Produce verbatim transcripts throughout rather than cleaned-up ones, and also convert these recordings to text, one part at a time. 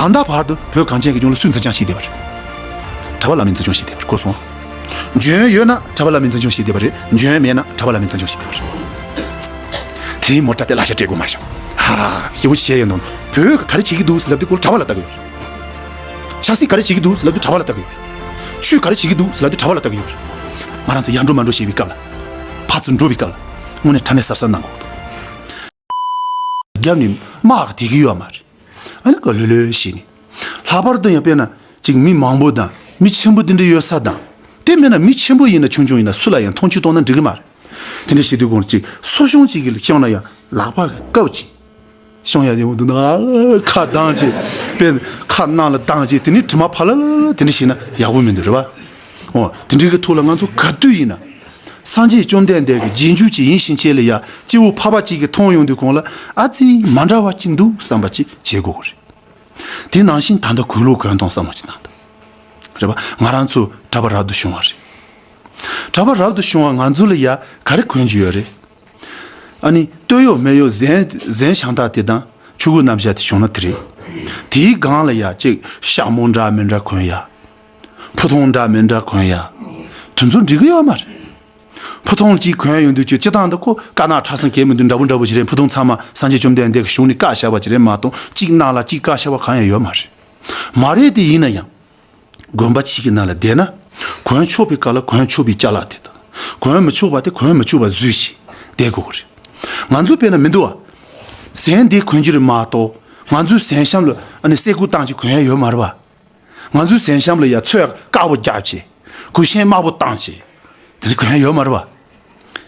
ད་ལྟ་བར་དུ་བོད་གངས་ཅན་གྱི་ལྗོངས་ལ་སུས་འཛིན་སྐྱོང་བྱས་བསྡད་པ་རེད། གྲྭ་པ་བླ་མས་འཛིན་སྐྱོང་བྱས་བསྡད་པ་རེད། གོ་སོང་། འཇོན་ཡོད་ན་གྲྭ་པ་བླ་མས་འཛིན་སྐྱོང་བྱས་བསྡད་པ་རེད། འཇོན་མེད་ན་གྲྭ་པ་བླ་མས་འཛིན་སྐྱོང་བྱས་བསྡད་པ་རེད། དེ་མོ་ཏྲ་དེ་གླ་ཆ་སྤྲད་དགོས་མ་བྱུང་། ཧ། ཞེ་པོ་ཅིག་བྱས་ཡོད་ནོ། བོད་ག་རེ་བྱེད་ཀྱི་འདུག་ཟེར་ལབ་དུས་སྐོར་གྲྭ་པ་ལ་ལྟ་གི་ཡོད། ཆབ་སྲིད་ག་རེ་བྱེད་ཀྱི་འདུག་ཟེར་ལབ་དུས་གྲྭ་པ་ལ་ལྟ་གི་ཡོད། ཆོས་ག་རེ་བྱེད་ཀྱི་འདུག་ཟེར་ལབ་དུས་གྲྭ་པ་ལ་ལྟ་གི་ཡོད། ང་རང་ཚོ་ཡར་འགྲོ་མར་འགྲོ་བྱེད་པའི་སྐབས་ལ། ཕར་ཚུར་འགྲོ་བའི་སྐབས་ལ། དངོས་གནས་དྲང་གནས་གཟབ་གཟབ་གནང་དགོས་འདུག་རྒྱབ་ནས་དམག་གི་བསྡད་ཀྱི་ཡོད་མ་རེད། ཨ་ནི་ཀ་ལོ་ལོ་བྱས་ནས། ལྷག་པར་དུ་ཡང་དཔེར་ན་ཅིག་མི་མང་པོ་དང་མི་ཆེན་པོ་དེ་འདྲ་ཡོད་ས་དང་། དེ་མིན་ན་མི་ཆེན་པོ་ཡིན་ན་ཆུང་ཆུང་ཡིན་ན་སུ་ལ་ཡང་མཐོང་ཆུང་གཏོང་ན་འགྲིག་གི་མ་རེད། དེ་འདྲ་བྱེད་དུས་གོང་ཅིག་སོ་ཤོང་ཅིག་གི་ལ་བཤང་ན་ཡང་ལག་པ་གི་བཀབ་ཅིག་བཤང་ཡ་ཡོང་དུས་ན་ཁ་གདངས་ཅིག་དཔེར་ན་ཁ་ནང་ལ་གདངས་ཅིག་དེ་ནི་དྲི་མ་ཕ་ལ་ལ་ལ་དེ་འདྲ་བྱས་ན་ཡག་པོ་མི་འདུག་རེད་པ། འོ་དེ་འདྲའི་གི་ཐོག་ལ་ང་ཚོ་ག་དུས་ཡིན་ན། སངས་རྒྱས་བཅོམ་ལྡན་འདས་ཀྱི་རྗེས་འཇུག་ཅིག་ཡིན་ཕྱིན་ཆད་ལ་ཡ་སྐྱེ་བོ་ཕལ་པ་ཅིག་གིས་མཐོང་ཡོང་དུས་གོང་ལ་ཨ་ཙི་མ་འདྲ་བ་ཅིག་འདུག་བསམ་པ་ཅིག་བྱེད་དགོས་རེད། དེ་ནང་བཞིན་ད་ལྟ་གོས་ལུགས་གོན་སྟངས་བསམ་བློ་ཅིག་བཏང་དང་། རེད་པ། ང་རང་ཚོ་གྲྭ་པ་རབ་ཏུ་བྱུང་བ་རེད། གྲྭ་པ་རབ་ཏུ་བྱུང་བ་ང་ཚོ་ལ་ཡ་ག་རེ་གོན་རྒྱུ་ཡོད་རེད། ཨ་ནི་སྟོད་གཡོགས་སྨད་གཡོགས་གཟན་གཟན་ཤམ་ཐབས་དེ་དང་ཕྱུ་གུ་རྣམ་བཞག་དེ་བྱུང་ན་དེ་རེད། དེའི་སྒང་ལ་ཡ་ཅིག་ཤག་མོ་འདྲ་མི་འདྲ་གོན་ཡ། ཕོ་ཐུང་འདྲ་མི་འདྲ་གོན་ཡ། དེ་ཚོ་འགྲིག་གི་ཡོད་མ་རེད། ཕོ་ཐུང་གཅིག་གོན་ཡོང་དུས་ཀྱི་སྤྱི་བཏང་དུ་ཁོ་དཀར་ནག་ཁྲ་སང་གས་མི་འདུག་འདྲ་པོ་འདྲ་པོ་ཞིག་རེད། ཕོ་ཐུང་ཚང་མ་སངས་རྒྱས་བཅོམ་ལྡན་འདས་ཀྱི་གཞུང་ནས་བཀག་བཞག་པ་ཅིག་རེད་མ་གཏོགས་གཅིག་གནང་ལ་གཅིག་བཀག་བཞག་པ་གང་ཡང་ཡོད་མ་རེད། མ་རེད་དེ་ཡིན་ན་ཡང་། དགོན་པ་གཅིག་གི་ནང་ལ་བསྡད་ན། གོན་ཆོག་པའི་སྐབས་ལ་གོན་ཆོག་པའི་ཅ་ལག་དེ་དང་། གོན་མི་ཆོག་པ་དེ་གོན་མི་ཆོག་པ་བཟོས་ཤིག་བསྡད་དགོས་ཀྱི་རེད། ང་ཚོ་དཔེར་ན་མི་འདུག་བ། གཟན་འདི་གོན་རྒྱུ་རེད་མ་གཏོགས། ང་ཚོའི་གཟན་ཤམ་ལ་ཨ་ནི་སེ་གོལ་བཏང་ཅིག་གོན་ཡ་ཡོད་མ་རེད་བ། ང་ཚོའི་གཟན་ཤམ་ལ་ཡ་ཚོས་དཀར་པོ་རྒྱབ་བྱས། གོས་ཆེན་དམར་པོ་བཏང་བྱས། དེ་འདྲ་གོན་ཡ་ཡོད་མ་རེད་བ།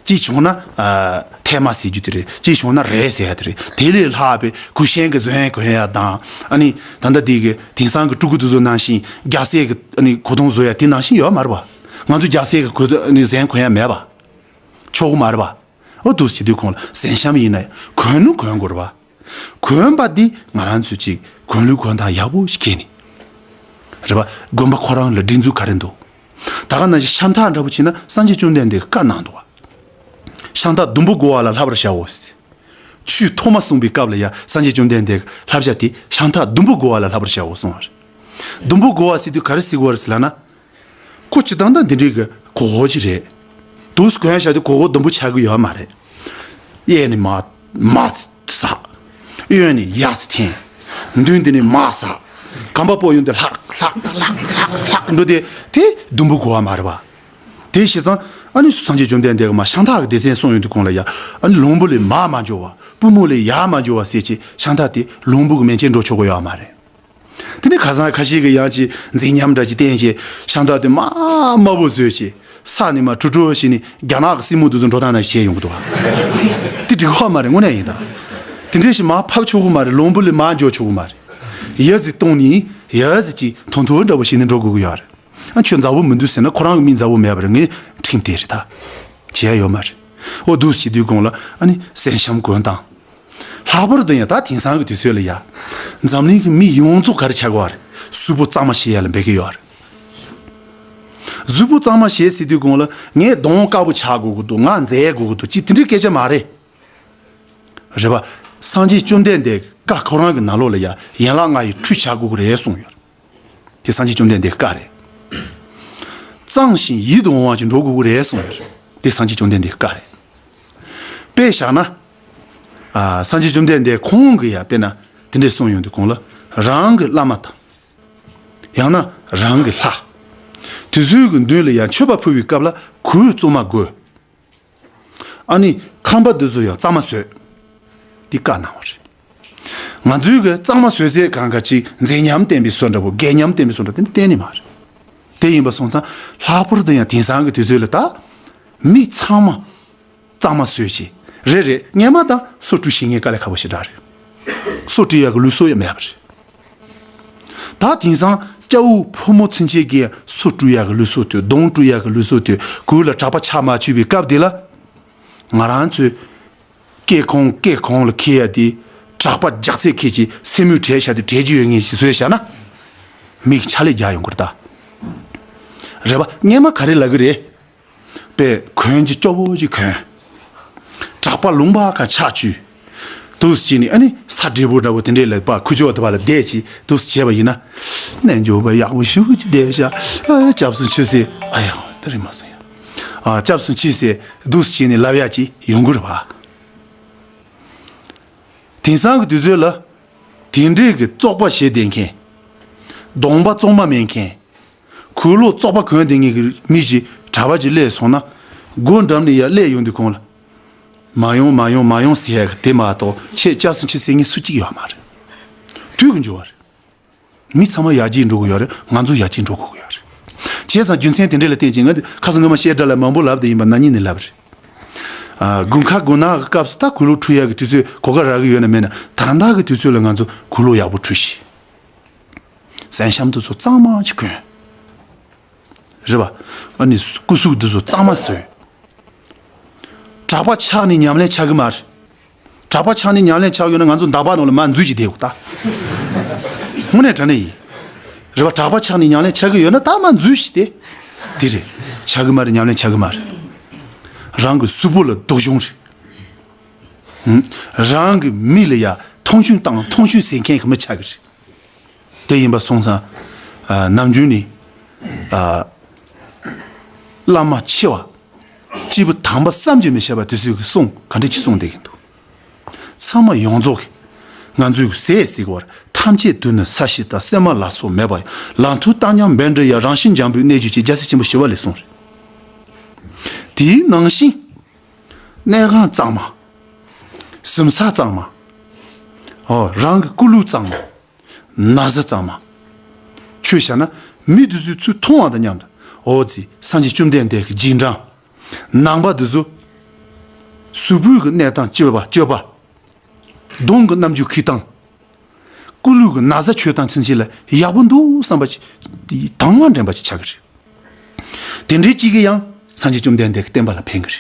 གཅིག་བྱུང་ན་ཨ་ཐལ་མ་ཟེར་རྒྱུ་དེ་རེད། གཅིག་བྱུང་ན་རས་ཟེར་ཡ་དེ་རེད། དེ་ལས་ལྷག་པའི་གོས་ཆེན་གྱི་གཟན་གོན་ཡ་དང་། ཨ་ནི་ད་ལྟ་དེ་གི་དེང་སང་གི་ཕྲུ་གུ་དེ་ཚོ་ནང་བཞིན་རྒྱ་སེ་གི་ཨ་ནི་གོས་ཐུང་བཟོ་ཡ་དེ་ནང་བཞིན་ཡོད་མ་རེད་བ། ང་ཚོ་རྒྱ་སེ་གི་གོས་ཨ་ནི་གཟན་གོན་ཡ་མེད་བ། ཆོག་གི་མ་རེད་བ། འོ་འདུག་བྱེད་དུས་ཁོང་ལ་གཟན་ཤམ་ཡིན་ན་ཡང་གོན་ནུ་གོན་དགོས་རེད་བ། གོན་པ་འདི་ང་རང་ཚོས་ཅིག་གོན་ལུགས་གོན་སྟངས་ཡག་པོ་ཞིག་ཁྱེར་ནས། རེད་པ། དགོན་པ་ཁོ་རང་ལ་སྒྲིག་འཛུགས་ག་རེ་འདུག་ད་ག་ནང་བཞིན་ཤམ་ཐབས་འདྲ་པོ་བྱས་ན་སངས་རྒྱས་བཅོམ་ལྡན་འདས་ཀྱིས་བཀའ་གནང་འདུག་བ། ཤམ་ཐབས་ཟླུམ་པོ་བགོ་བ་ལ་བསླབ་པར་བྱའོ་ཟེར། ཆོས་ཐོག་མ་གསུངས་པའི་སྐབས་ལ་ཡ་སངས་རྒྱས་བཅོམ་ལྡན་འདས་ཀྱི་བསླབ་བྱ་དེ་ཤམ་ཐབས་ཟླུམ་པོ་བགོ་བ་ལ་བསླབ་པར་བྱའོ་གསུངས་པ་རེད། ཟླུམ་པོ་བགོ་བ་ཟེར་དུས་ག་རེ་ཟེར་དགོས་རེད་ཟེར་ལབ་ན། ཁོ་སྤྱིར་བཏང་ད་འདི་འདྲའི་གི་གོ་བོ་ཅིག་རེད། དུས་གོན་བྱ་དུས་གོ་བོ་ཟླུམ་པོ་ཆགས་ཀྱི་ཡོད་མ་རེད། གཡས་ནས་མར་མར་ཟག་གཡོན་ནས་ཡར་འཐེན། མདུན་དེ་ནས་མར་ཟག་རྐང་པ་སྤོ་ཡོང་དུས་ལྷག་ལྷག་ལྷག་ལྷག་ལྷག་འགྲོ་དེ་དེ་ཟླུམ་པོ་གོ་བ་མ་རེད་བ། དེ་བྱས་ཙང་ཨ་ནི་སངས་རྒྱས་བཅོམ་ལྡན་འདས་ཀྱིས་མར་ཤམ་ཐབས་ཀྱི་སྡེ་ཚན་གསུངས་ཡོང་དུས་གོང་ལ་ཡ། ཨ་ནི་ལོང་བུ་ལས་མར་མ་འཇོག་པ། པུས་མོ་ལས་ཡར་མ་འཇོག་པ་ཟེར་བྱས་ཤམ་ཐབས་དེ་ལོང་བུ་གི་མན་ཆད་འགྲོ་ཆོག་གི་ཡོད་མ་རེད། དེ་ནས་ཁ་སང་ཁ་ཤས་ཀྱིས་ཡང་ཅིག་མཛེས་ཉམས་འདྲ་ཅིག་བསྟན་བྱས་ཤམ་ཐབས་དེ་དམར་དམར་པོ་བཟོས་བྱས་ས་ནས་མར་དྲུག་དྲུག་བྱས་ནས་རྒྱ་ནག་གི་སྲིན་མོ་དེ་ཚོ་འགྲོ་སྟངས་ནང་བྱས་ཡོང་གི་འདུག་བ། དེ་འགྲིག་གི་མ་རེད། དངོས་གནས་ཡིན་ད། དེ་འདྲས་ཞིག་མར་ཕབ་ཆོག་གི་མ་རེད། ལོང་བུ་ལས་མར་འཇོག་ཆོག་གི་མ་རེད། ཡ་ཙི་གཏོང་ནས་ཡ་ཙི་ཅིག་ཐུང་ཐུང་འདྲ་པོ་བྱས་ནས་འགྲོ་དགོས་ཀྱི་ཡོད་རེད། ཨ་ཁྱོད་མཛའ་བོ་མི་འདུག་ཟེར་ན་ཁོ་རང་གི་མི་མཛའ་བོ་མེད་པ་རེད། ངས་ཁྲིམས་དེ་རེད་ད། བྱེད་ཡ་ཡོད་མ་རེད། འོ་འདུག་བྱེད་དུས་གོང་ལ་ཨ་ནི་གཟན་ཤམ་གོན་སྟངས། ལྷག་པར་དུ་ཡང་ད་དེང་སང་གི་དུས་ཚོད་ལ་ཡ། འཛམ་གླིང་གི་མི་ཡོངས་རྫོགས་ག་རེ་ཆགས་ཀྱི་ཡོད་རེད། གཟུགས་པོ་གཙང་མ་བྱེད་ཡ་ལ་འབད་ཀྱི་ཡོད་རེད། གཟུགས་པོ་གཙང་མ་བྱེད་ཟེར་དུས་གོང་ལ་ངས་གདོང་དཀར་པོ་ཆགས་དགོས་ཀྱི་འདུག་ང་མཛེས་དགོས་ཀྱི་འདུག་ཅིག་དེ་འདྲའི་སྐད་ཆ་མ་རེད། རེད་པ། སངས་རྒྱས་བཅོམ་ལྡན་འདས་ཀྱི་བཀའ་ཁོ་རང་གི་ནང་ལོགས་ལ་ཡ་ཡན་ལག་ལྔ་ཡི་ཁྲུས་བྱ་དགོས་ཀྱི་རེད་གསུངས་ཡོད། དེ་སངས་རྒྱས་བཅོམ་ལྡན་འདས་ཀྱི་བཀའ་རེད། གཙང་ཞིང་ཡིད་དུ་འོང་བ་ཞིག་འགྲོ་དགོས་ཀྱི་རེད་གསུངས་ཡོད། དེ་སངས་རྒྱས་བཅོམ་ལྡན་འདས་ཀྱི་བཀའ་རེད། དཔེ་བཞག་ན། ཨ་སངས་རྒྱས་བཅོམ་ལྡན་འདས་ཁོང་གིས་ཡ་དཔེར་ན་དེ་འདྲས་གསུངས་ཡོང་དུས་གོང་ལ་རང་གི་བླ་མ་དང་། ཡང་ན་རང་གི་ལྷ། དེ་ཚོའི་གི་མདུན་ལ་ཡང་མཆོད་པ་ཕུལ་བའི་སྐབས་ལ་གོས་གཙང་མ་གོན། ཨ་ནི་ཁང་པ་འདི་ཚོ་ཡང་གཙང་མ་བཟོས། འདི་བཀའ་གནང་བ་རེད། ང་ཚོའི་གི་གཙང་མ་བཟོས་ཚད་གང་ག་ཅིག་མཛེས་ཉམས་ལྡན་པའི་བཟོ་འདྲ་པོ་རྒས་ཉམས་ལྡན་པའི་བཟོ་འདྲ་དེ་འདྲ་གཏན་ནས་མ་རེད། དེ་ཡིན་པ་སོང་ཙང་ལྷག་པར་དུ་ཡང་དེང་སང་གི་དུས་ཚོད་ལ་ད་མི་ཚང་མ་གཙང་མ་བཟོས་བྱས་རེད་རེད། སྔས་མ་ད་སོ་བཀྲུ་ཤེས་མཁན་དཀའ་ལས་ཁག་པོ་ཞེ་དྲག་རེད། སོ་བཀྲུ་ཡག་གི་ལུགས་སྲོལ་ཡང་མེད་པ་རེད། ད་དེང་སང་སྐྱ་བོ་ཕོ་མོ་ཚུན་ཆད་ཀྱིས་སོ་བཀྲུ་ཡག་གི་ལུགས་སྲོལ་དེ། གདོང་བཀྲུ་ཡག་གི་ལུགས་སྲོལ་དེ། གོས་ལ་གྲྭ་པ་ཆ་མ་བཅུག་པའི་སྐབས་དེ་ལ། ང་རང་ཚོས་སྐེ་གོང་སྐེ་གོང་ལ་འཁྱེར་ཡ་དེ། གྲྭ་པ་རྒྱགས་ཚད་འཁྱེར་གྱི་སེན་མོ་བྲེགས་བཞག་དུས་བྲེགས་རྒྱུ་ཡོད་མཁན་ཞིག་བཟོས་བཞག་ན། མིག་ཆ་ལས་རྒྱག་ཡོང་གི་རེད་ད། རེད་པ། སྔས་མ་ག་རེ་ལབ་གི་རེད། དཔེ་གོན་གྱི་སྐྱོ་བོ་ཅིག་གོན། གྲྭ་པ་ལུང་པ་ག་ཆ་བཅུག་འདུག་སེ་བྱས་ནས་ཨ་ནི་ས་བགྲེས་པོ་འདྲ་བོ་དེ་འདྲས་ལ་ཕར་ཁུ་ཅོ་དེ་བ་ལ་བསྡད་ཅིག་འདུག་སེ་བྱས་པ་ཡིན་ན། རྣལ་འབྱོར་པ་ཡག་པོ་ཞེ་པོ་ཅིག་བསྡད་ཤག་ཨ་སྐྱབས་སུ་མཆི་ཟེར། ཨ་ཡ་དེ་རེད་མ་སོང་ཡ། ཨ་སྐྱབས་སུ་མཆི་ཟེར་འདུག་སེ་བྱས་ནས་ལབ་ཡ་ཅིག་ཡོང་གི་རེད་བ། དེང་སང་གི་དུས་ཚོད་ལ་དེ་འདྲས་ཀྱི་བཙོག་པ་བྱས་བསྡད་མཁན། གདོང་པ་བཙོག་མ་མེད་མཁན། གོས་ལོག་བཙོག་པ་གོན་བསྡད་མཁན་གྱི་མི་ཞིག་གྲྭ་པ་ཅིག་སླེབས་སོང་ན། སྒོ་འགྲམ་ནས་ཡར་སླེབས་ཡོང་དུས་གོང་ལ། མ་ཡོང་མ་ཡོང་མ་ཡོང་ཟེར་ཡ་གི་དེ་མ་གཏོགས་ཁྱེད་སྐྱབས་སུ་མཆི་ཟེར་མཁན་སུ་གཅིག་ཡོད་མ་རེད། དུས་ཀྱི་འགྱུར་བ་རེད། མི་ཚང་མ་ཡར་རྒྱས་འགྲོ་གི་ཡོད་རེད། ང་ཚོ་ཡར་རྒྱས་འགྲོ་དགོས་ཀྱི་ཡོད་རེད། བྱས་ཙང་རྒྱུ་མཚན་དེ་འདྲ་ལ་བརྟེན་ཅིང་ང་ཁ་སང་སྔོན་མ་བཤད་གྲྭ་ལ་མང་པོ་ལབ་བསྡད་ཡིན་པ་ན་ནིང་ནས་ལབ་རེད། ཨ་དགུན་ཁ་དགུན་ནག་གི་སྐབས་སུ་ད་གོས་ལོག་འཁྲུ་ཡག་གི་དུས་ཚོད་གོ་སྐབས་རག་གི་ཡོད་ན་མེད་ན། ད་ལྟ་གི་དུས་ཚོད་ལ་ང་ཚོ་གོས་ལོག་ཡག་པོ་འཁྲུ་ཤིག་གཟན་ཤམ་དེ་ཚོ་གཙང་མ་ཅིག་གོན། རེད་པ། ཨ་ནི་སྐུ་གཟུགས་དེ་ཚོ་གཙང་མ་བཟོས། གྲྭ་པ་ཆགས་ནས་ཉམས་ལེན་ཆགས་གི་མ་རེད། གྲྭ་པ་ཆགས་ནས་ཉམས་ལེན་ཆགས་ཡོད་ན་ང་ཚོ་འདམ་བག་ནང་ལ་མར་འཛུལ་ཅིག་བསྡད་དགོས་ད། དངོས་གནས་དྲང་གནས་ཡིན། རེད་པ། གྲྭ་པ་ཆགས་ནས་ཉམས་ལེན་ཆགས་གི་ཡོད་ན་ད་མར་འཛུལ་ཞིག་སྟེ། དེ་རེད། ཆགས་གི་མ་རེད། ཉམས་ལེན་ཆགས་གི་མ་རེད། རང་གི་གཟུགས་པོ་ལ་སྡུག་སྦྱོང་རེད། ཧུམ། རང་གི་མི་ལ་ཡ་མཐོང་ཆུང་བཏང་མཐོང་ཆུང་ཟེར་མཁན་གྱི་མི་ཆགས་གི་རེད། དེ་ཡིན་པ་སོང་ཙང་། ཨ་ནམ་རྒྱུན་ནས་ཨ་བླ་མ་ཆེ་བ་སྐྱེས་བུ་དམ་པ་བསམ་གྱིས་མི་ཁྱབ་པ་དེ་ཚོས་ཀྱི་གསུང་ག་འདྲ་ཅིག་གསུངས་བསྡད་ཀྱི་འདུག་ཚང་མ་ཡོངས་རྫོགས་ཀྱིས་ང་ཚོའི་ཟས་ཟེར་གྱི་བར་ཐམས་ཅད་དུ་ནི་ས་གཞི་དང་། སེམས་མ་ལ་སོགས་མེད་པ་ཡང་། ལ་མཐུ་བཏང་སྙོམས་འབད་འགྲུབ་ཡང་། རང་བཞིན་འཇམ་པོས་གནས་གྱུར་ཅིག་རྒྱལ་སྲས་ཆེན་པོ་ཞི་བ་ལྷས་གསུངས་རེད། དེའི་ནང་བཞིན་གནས་ཁང་གཙང་མ། གཟིམ་ས་གཙང་མ། ཨོ་རང་གི་སྐུ་ལུས་གཙང་མ། ན་བཟའ་གཙང་མ། ཁྱོད་བྱས་ན་མི་དེ་ཚོའི་ཚུལ་མཐོང་བ་དང་མཉམ་དུ། འོ་ཙི་སངས་རྒྱས་བཅོམ་ལྡན་འདས་ཀྱི་རྗེས་འབྲང་། ནང་པ་དེ་ཚོ་གཟུགས་པོའི་གི་གནས་སྟངས་སྤྱོད་པ་སྤྱོད་པ། གདོང་གི་རྣམ་འགྱུར་འཁྱེར་སྟངས། སྐུ་ལུས་ཀྱི་ན་བཟའ་མཆོད་སྟངས་ཚུན་ཆད་ལ་ཡག་པོ་འདུག་བསམ་པ་ཅིག་དང་བ་འདྲེན་པ་ཅིག་ཆགས་ཀྱི་རེད། དེ་འདྲའི་གཅིག་གིས་ཡང་སངས་རྒྱས་བཅོམ་ལྡན་འདས་ཀྱི་བསྟན་པ་ལ་ཕན་གྱི་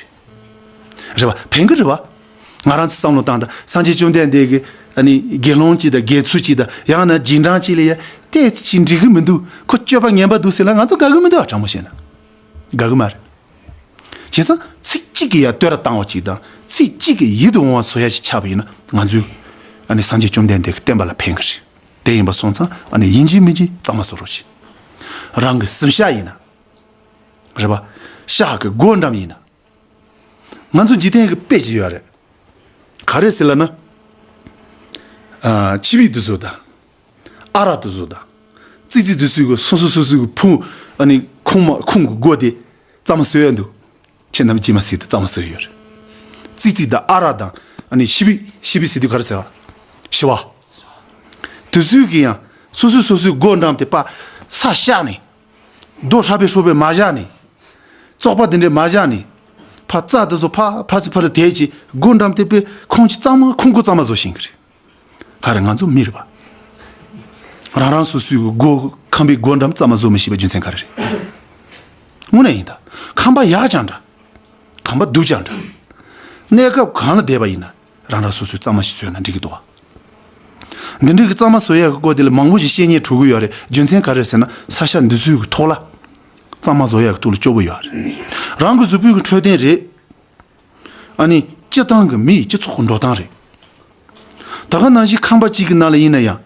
རེད། རེད་པ། ཕན་གྱི་རེད་པ། ང་རང་ཚོ་བསམ་བློ་བཏང་དང་། སངས་རྒྱས་བཅོམ་ལྡན་འདས་ཀྱི་ཨ་ནི་དགེ་སློང་གཅིག་དང་དགེ་ཚུལ་གཅིག་དང་། ཡང་ན་རྗེས་འབྲང་གཅིག་ལ་ཡ་ཏོག་ཙམ་ཅིག་འགྲིག་གི་མི་འདུག་ཁོ་སྤྱོད་པ་ངན་པ་འདུག་ཟེར་ན་ང་ཚོ་དགའ་གི་མི་འདུག་དྲང་མོ་བཤད་ན་དགའ་གི་མ་རེད། བྱས་ཙང་ཚིག་གཅིག་གིས་ཡ་བསྟོད་ར་བཏང་བ་ཅིག་དང་། ཚིག་གཅིག་གིས་ཡིད་དུ་འོང་བ་བཟོ་ཡ་ཞིག་ཆགས་པ་ཡིན་ན། ང་ཚོས་ཨ་ནི་སངས་རྒྱས་བཅོམ་ལྡན་འདས་ཀྱི་བསྟན་པ་ལ་ཕན་གྱི་རེད། དེ་ཡིན་པ་སོང་ཙང་ཨ་ནི་ཡིན་གཅིག་མིན་གཅིག་གཙང་མ་བཟོ་རོགས་བྱེད། རང་གི་གཟིམ་ཤག་ཡིན་ན། རེད་པ། ཤག་གི་སྒོ་འགྲམ་ཡིན་ན། ང་ཚོ་འཇིག་རྟེན་གྱི་དཔེ་ཅིག་ཡོད་རེད། ག་རེ་ཟེར་ལབ་ན། ཨ་ཆི་བི་དེ་ཚོ་དང་། ཨ་རག་དེ་ཚོ་དང་། ཙི་ཙི་དེ་ཚོའི་གི་སོ་སོ་སོ་སོའི་གི་ཕུང་། ཨ་ནི་ཁུག་མ་ཁུང་གི་སྒོ་དེ་གཙང་མ་བཟོས་ཡོད་འདུག་ཁྱེད་རྣམས་ཀྱིས་མ་གཟིགས་དེ་གཙང་མ་བཟོས་ཡོད་རེད། ཙི་ཙི་དང་ཨ་རག་དང་། ཨ་ནི་ཆི་བི། ཆི་བི་ཟེར་དུས་ག་རེ་ཟེར་བ། ཤི་བ། དེ་ཚོས་གི་ཡང་སོ་སོ་སོ་སོའི་སྒོ་འགྲམ་དེ་ཕར་ས་བཤགས་ནས། རྡོ་ཧྲ་པའི་ཧྲོ་པའི་མ་བཞག་ནས། བཙོག་པ་དེ་འདྲས་མ་བཞག་ནས། ཕར་རྩྭ་དེ་ཚོ་ཕར་ཕར་ཚུར་ཕར་ལ་དེད་ཅིག་སྒོ་འགྲམ་དེ་པའི་ཁང་ཁྱི་གཙང་མ་ཁུང་སྒོ་གཙང་མ་བཟོ་ཤེས་ཀྱི་རེད། ག་རེ་ང་ཚོ་མི་རེད་པ། རང་རང་སོ་སོའི་སྒོ་ཁང་པའི་སྒོ་འགྲམ་གཙང་མ་བཟོ་མི་ཤེས་པའི་རྒྱུ་མཚན་ག་རེ་རེད། དངོས་གནས་ཡིན་ད། ཁང་པ་ཡག་ཀྱང་འདྲ། ཁང་པ་སྡུག་ཀྱང་འདྲ། གནས་སྐབས་གང་ལ་བསྡད་པ་ཡིན་ན། རང་རང་སོ་སོའི་གཙང་མ་ཞིག་བཟོས་ན་འགྲིག་གི་འདུག་བ། འདི་འདྲའི་གི་གཙང་མ་བཟོ་ཡག་གི་སྐོར་དེ་ལ་མང་པོ་ཞིག་བཤད་སྙིང་བྲོ་གི་ཡོད་རེད། རྒྱུ་མཚན་ག་རེ་རེད་ཟེར་ན། ས་ཆ་འདི་ཚོའི་གི་ཐོག་ལ་གཙང་མ་བཟོ་ཡག་གི་ཐོག་ལ་སྐྱོ་པོ་ཡོད་རེད། རང་གི་གཟུགས་པོའི་གི་འཕྲོད་བསྟེན་རེད། ཨ་ནི་སྤྱི་བཏང་གི་མིའི་སྤྱི་ཚོགས་གི་འགྲོ་སྟངས་རེད། ད་ག་ནང་བཞིན་ཁང་པ་གཅིག་གི་ནང་ལ་ཡིན་ན་ཡང་།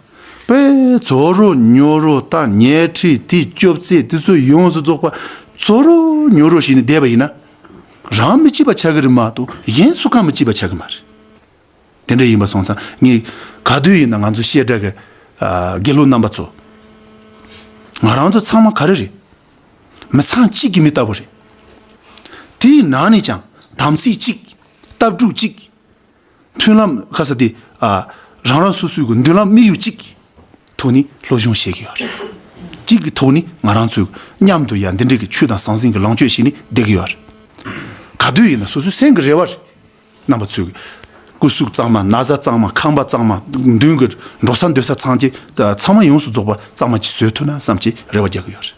དཔེ་ཛོ་རོ་ཉོ་རོ་ད་ཉལ་ཁྲི་དེ་སྐྱོབ་རྩེ་དེ་ཚོ་ཡོངས་སུ་རྫོགས་པ་ཛོ་རོ་ཉོ་རོ་བྱས་ནས་བསྡད་པ་ཡིན་ན། རང་མི་སྐྱིད་པ་ཆགས་ཀྱི་རེད་མ་གཏོགས་གཞན་སུ་གང་མི་སྐྱིད་པ་ཆགས་ཀྱི་མ་རེད། དེ་འདྲ་ཡིན་པ་སོང་ཙང་ངས་ག་དུས་ཡིན་ན་ང་ཚོ་བཤད་གྲྭ་གི་ཨ་དགེ་སློབ་རྣམ་པ་ཚོ། ང་རང་ཚོ་ཚང་མ་ག་རེ་རེད། མི་ཚང་གཅིག་གི་མི་ལྟ་བུ་རེད། དེའི་ནང་ནས་ཀྱང་དམ་ཚིག་གཅིག་ལྟ་གྲུབ་གཅིག་མཐུན་ལམ་ག་ས་དེ་ཨ་རང་རང་སོ་སོའི་གི་མདུན་ལམ་དམིགས་ཡུལ་གཅིག་གི་ཐོག་ནས་སློབ་སྦྱོང་བྱེད་ཀྱི་ཡོད་རེད། གཅིག་གི་ཐོག་ནས་ང་རང་ཚོས་མཉམ་དུ་ཡང་འདི་འདྲའི་གི་ཆོས་དང་ཟང་ཟིང་གི་ལངས་སྤྱོད་བྱས་ནས་བསྡད་ཀྱི་ཡོད་རེད། ག་དུས་ཡིན་ན་སོ་སོའི་སེམས་ཀྱི་རེ་བ་རེད། རྣམ་པ་ཚོས་སྐུ་གཟུགས་གཙང་མ། ན་བཟའ་གཙང་མ། ཁང་པ་གཙང་མ། མདུན་གྱི་འགྲོ་ས་སྡོད་ས་ཚང་གི་ཚང་མ་ཡོངས་སུ་རྫོགས་པ་གཙང་མ་ཅིག་བཟོས་ཐུབ་ན་བསམ་གྱི་རེ་བ་རྒྱག་གི་ཡོད་རེད།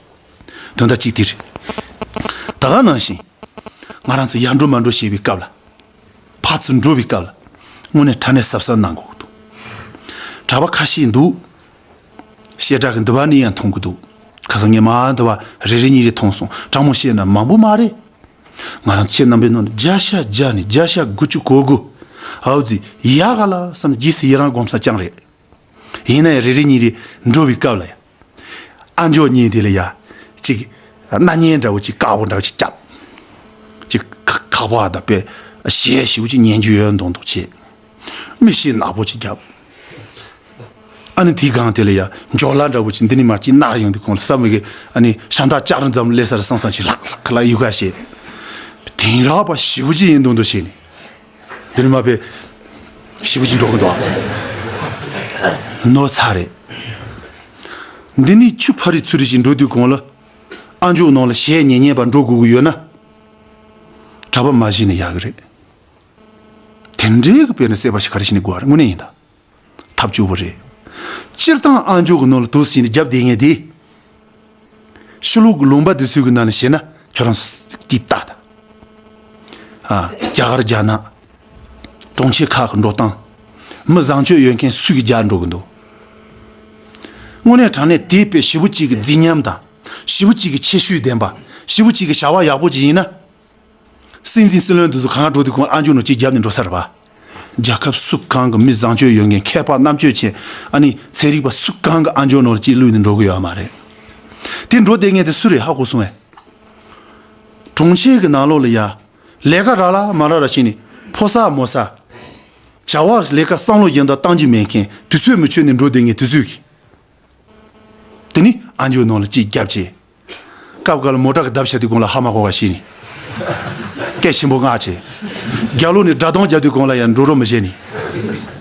དོན་དག་གཅིག་དེ་རེད། ད་ག་ནང་བཞིན་ང་རང་ཚོ་ཡར་འགྲོ་མར་འགྲོ་བྱེད་པའི་སྐབས་ལ། ཕར་ཚུར་འགྲོ་བའི་སྐབས་ལ་དངོས་གནས་དྲང་གནས་གཟབ་གཟབ་གནང་དགོས་ཀྱི་འདུག་གྲྭ་པ་ཁ་ཤས་འདུག་བཤད་གྲྭ་གི་འདི་པར་ནས་ཡང་མཐོང་གི་འདུག་ཁ་སང་ངས་མར་འདི་པར་རེ་རེ་གཉིས་རེ་མཐོང་སོང་། དྲང་མོ་བཤད་ན་མང་པོ་མ་རེད། ང་རང་ཁྱེད་རྣམ་པའི་ནང་ནས་བརྒྱ་ཆ་བརྒྱ་ནས་བརྒྱ་ཆ་དགུ་བཅུ་གོ་དགུ། ཨའུ་ཙི་ཡག་ག་ལ་བསམ་རྗེས་སུ་ཡི་རང་སྒོམ་ས་ཅང་རེད། ཡིན་ན་ཡང་རེ་རེ་གཉིས་རེ་འགྲོ་བའི་སྐབས་ལ་ཡ། ཨ་མཆོག་གཉིས་དེ་ལ་ཡ། ཅིག་སྣ་བརྙན་འདྲ་བོ་ཅིག་དཀར་པོ་འདྲ་བོ་ཅིག་བརྒྱབ། ཅིག་ཁ་ཁ་པར་དང་པས་གཞས་ཞེ་པོ་ཅིག་ཉན་རྒྱུ་ཡོད་མདོག་མདོག་བྱས། མིག་ཤེལ་ནག་པོ་ཅིག་བརྒྱབ། ཨ་ནི་དེའི་སྒང་དེ་ལ་ཡ་འཇོག་ལ་འདྲ་བོ་ཅིག་འདི་ནི་མ་ཅིག་ནར་ཡོང་དུས་གོང་ལ་བསམ་མི་གི་ཨ་ནི་ཤ་འདག་ལྕགས་རི་འཛམ་སླེ་ས་ར་སང་སང་ཅིག་ལྷག་ལྷག་ལ་ཡུ་ག་བྱས། དེང་རག་པ་ཞེ་པོ་ཅིག་ཡིན་མདོག་མདོག་བྱས་ནས། འདི་ནི་མ་པས་ཞེ་པོ་ཅིག་འགྲོ་གི་འདུག་ཨ། ནོར་ཚར་རེད། འདི་ནི་ཆུ་ཕ་རི་ཚུ་རི་ཅིག་འགྲོ་དུས་གོང་ལ། ཨ་མཆོག་ནང་ལ་གཞས་ཉན་ཉན་པ་འགྲོ་དགོས་ཀྱི་ཡོད་ན། གྲྭ་པ་མ་བྱིན་ནས་ཡག་གི་རེད། དེ་འདྲའི་གི་དཔེར་ན་སྲེད་པ་ཞིག་ག་རེ་བྱས་ནས་དགོས་རེད། དངོས་གནས་ཡིན་ད། ཐབས་སྐྱོ་པོ་རེད། སྤྱིར་བཏང་ཨ་མཆོག་གི་ནང་ལ་དུག་ཟིན་ནས་རྒྱབ་བསྡད་མཁན་དེ། ཕྱི་ལོགས་ཀྱི་ལུང་པ་དེ་ཚོའི་གི་ནང་ནས་བཤད་ན་ཁྱོད་རང་ཚོ་ཀྱིས་ལྟ་ད། ཨ། རྒྱ་གར་རྒྱ་ནག་གྲོང་ཁྱེར་ཁག་གི་འགྲོ་སྟངས། མི་བཟང་སྤྱོད་ཡོད་མཁན་སུས་ཀྱིས་རྒྱག་འགྲོ་གི་འདུག་དངོས་གནས་དྲང་གནས་དེ་དཔེ་ཞེ་པོ་གཅིག་གི་རྫིག་ཉམས་དང་། ཞེ་པོ་གཅིག་གི་ཁྱད་ཆོས་ལྡན་པ། ཞེ་པོ་གཅིག་གི་བྱ་བ་ཡག་པོ་ཅིག་ཡིན་ན། སྲིད་འཛིན་སྲིད་བློན་དེ་ཚོ་གང་འགྲོ་དུས་གོང་ཨ་མཆོག་ནང་གཅིག་རྒྱབ་ནས་འགྲོ་ས་རེད་པ། རྒྱལ་ཁབ་སུ་གང་གི་མི་བཟང་སྤྱོད་ཡོད་མཁན་མཁས་པ་རྣམ་དཔྱོད་ཅན། ཨ་ནི་ཚན་རིག་པ་སུ་གང་གི་ཨ་མཆོག་ནང་ལ་གཅིག་བླུགས་ནས་འགྲོ་གི་ཡོད་མ་རེད། དེ་འགྲོ་བསྡད་མཁན་དེ་སུ་རེད་ཧ་གོ་སོང་ངས། གྲོང་ཁྱེར་གྱི་ནང་ལོགས་ལ་ཡ། ལས་ཀ་རག་ལ་མ་རག་ལ་བྱས་ནས་ཕོ་གསར་མོ་གསར། བྱ་བ་ལས་ཀ་བསམ་བློ་གཞན་དག་བཏང་རྒྱུ་མེད་མཁན་དུས་ཚོད་མི་ཆོད་ནས་འགྲོ་བསྡད་མཁན་དེ་ཚོས་ཀྱིས། དེ་ནི་ཨ་མཆོག་ནང་ལ་གཅིག་རྒྱབ་བྱས། སྐབས་འགའ་ལ་མོ་ཊ་གི་རྡབ་བྱས་དུས་གོང་ལ་ཧ་མ་གོ་བ་བྱས་ནས། སྐད་ཆེན་པོ་ངག་བྱས། རྒྱབ་ལོགས་ནས་སྒྲ་གདངས་རྒྱག་དུས་གོང་ལ་ཡང་འགྲོ་རོགས་མི་བྱས་ནས།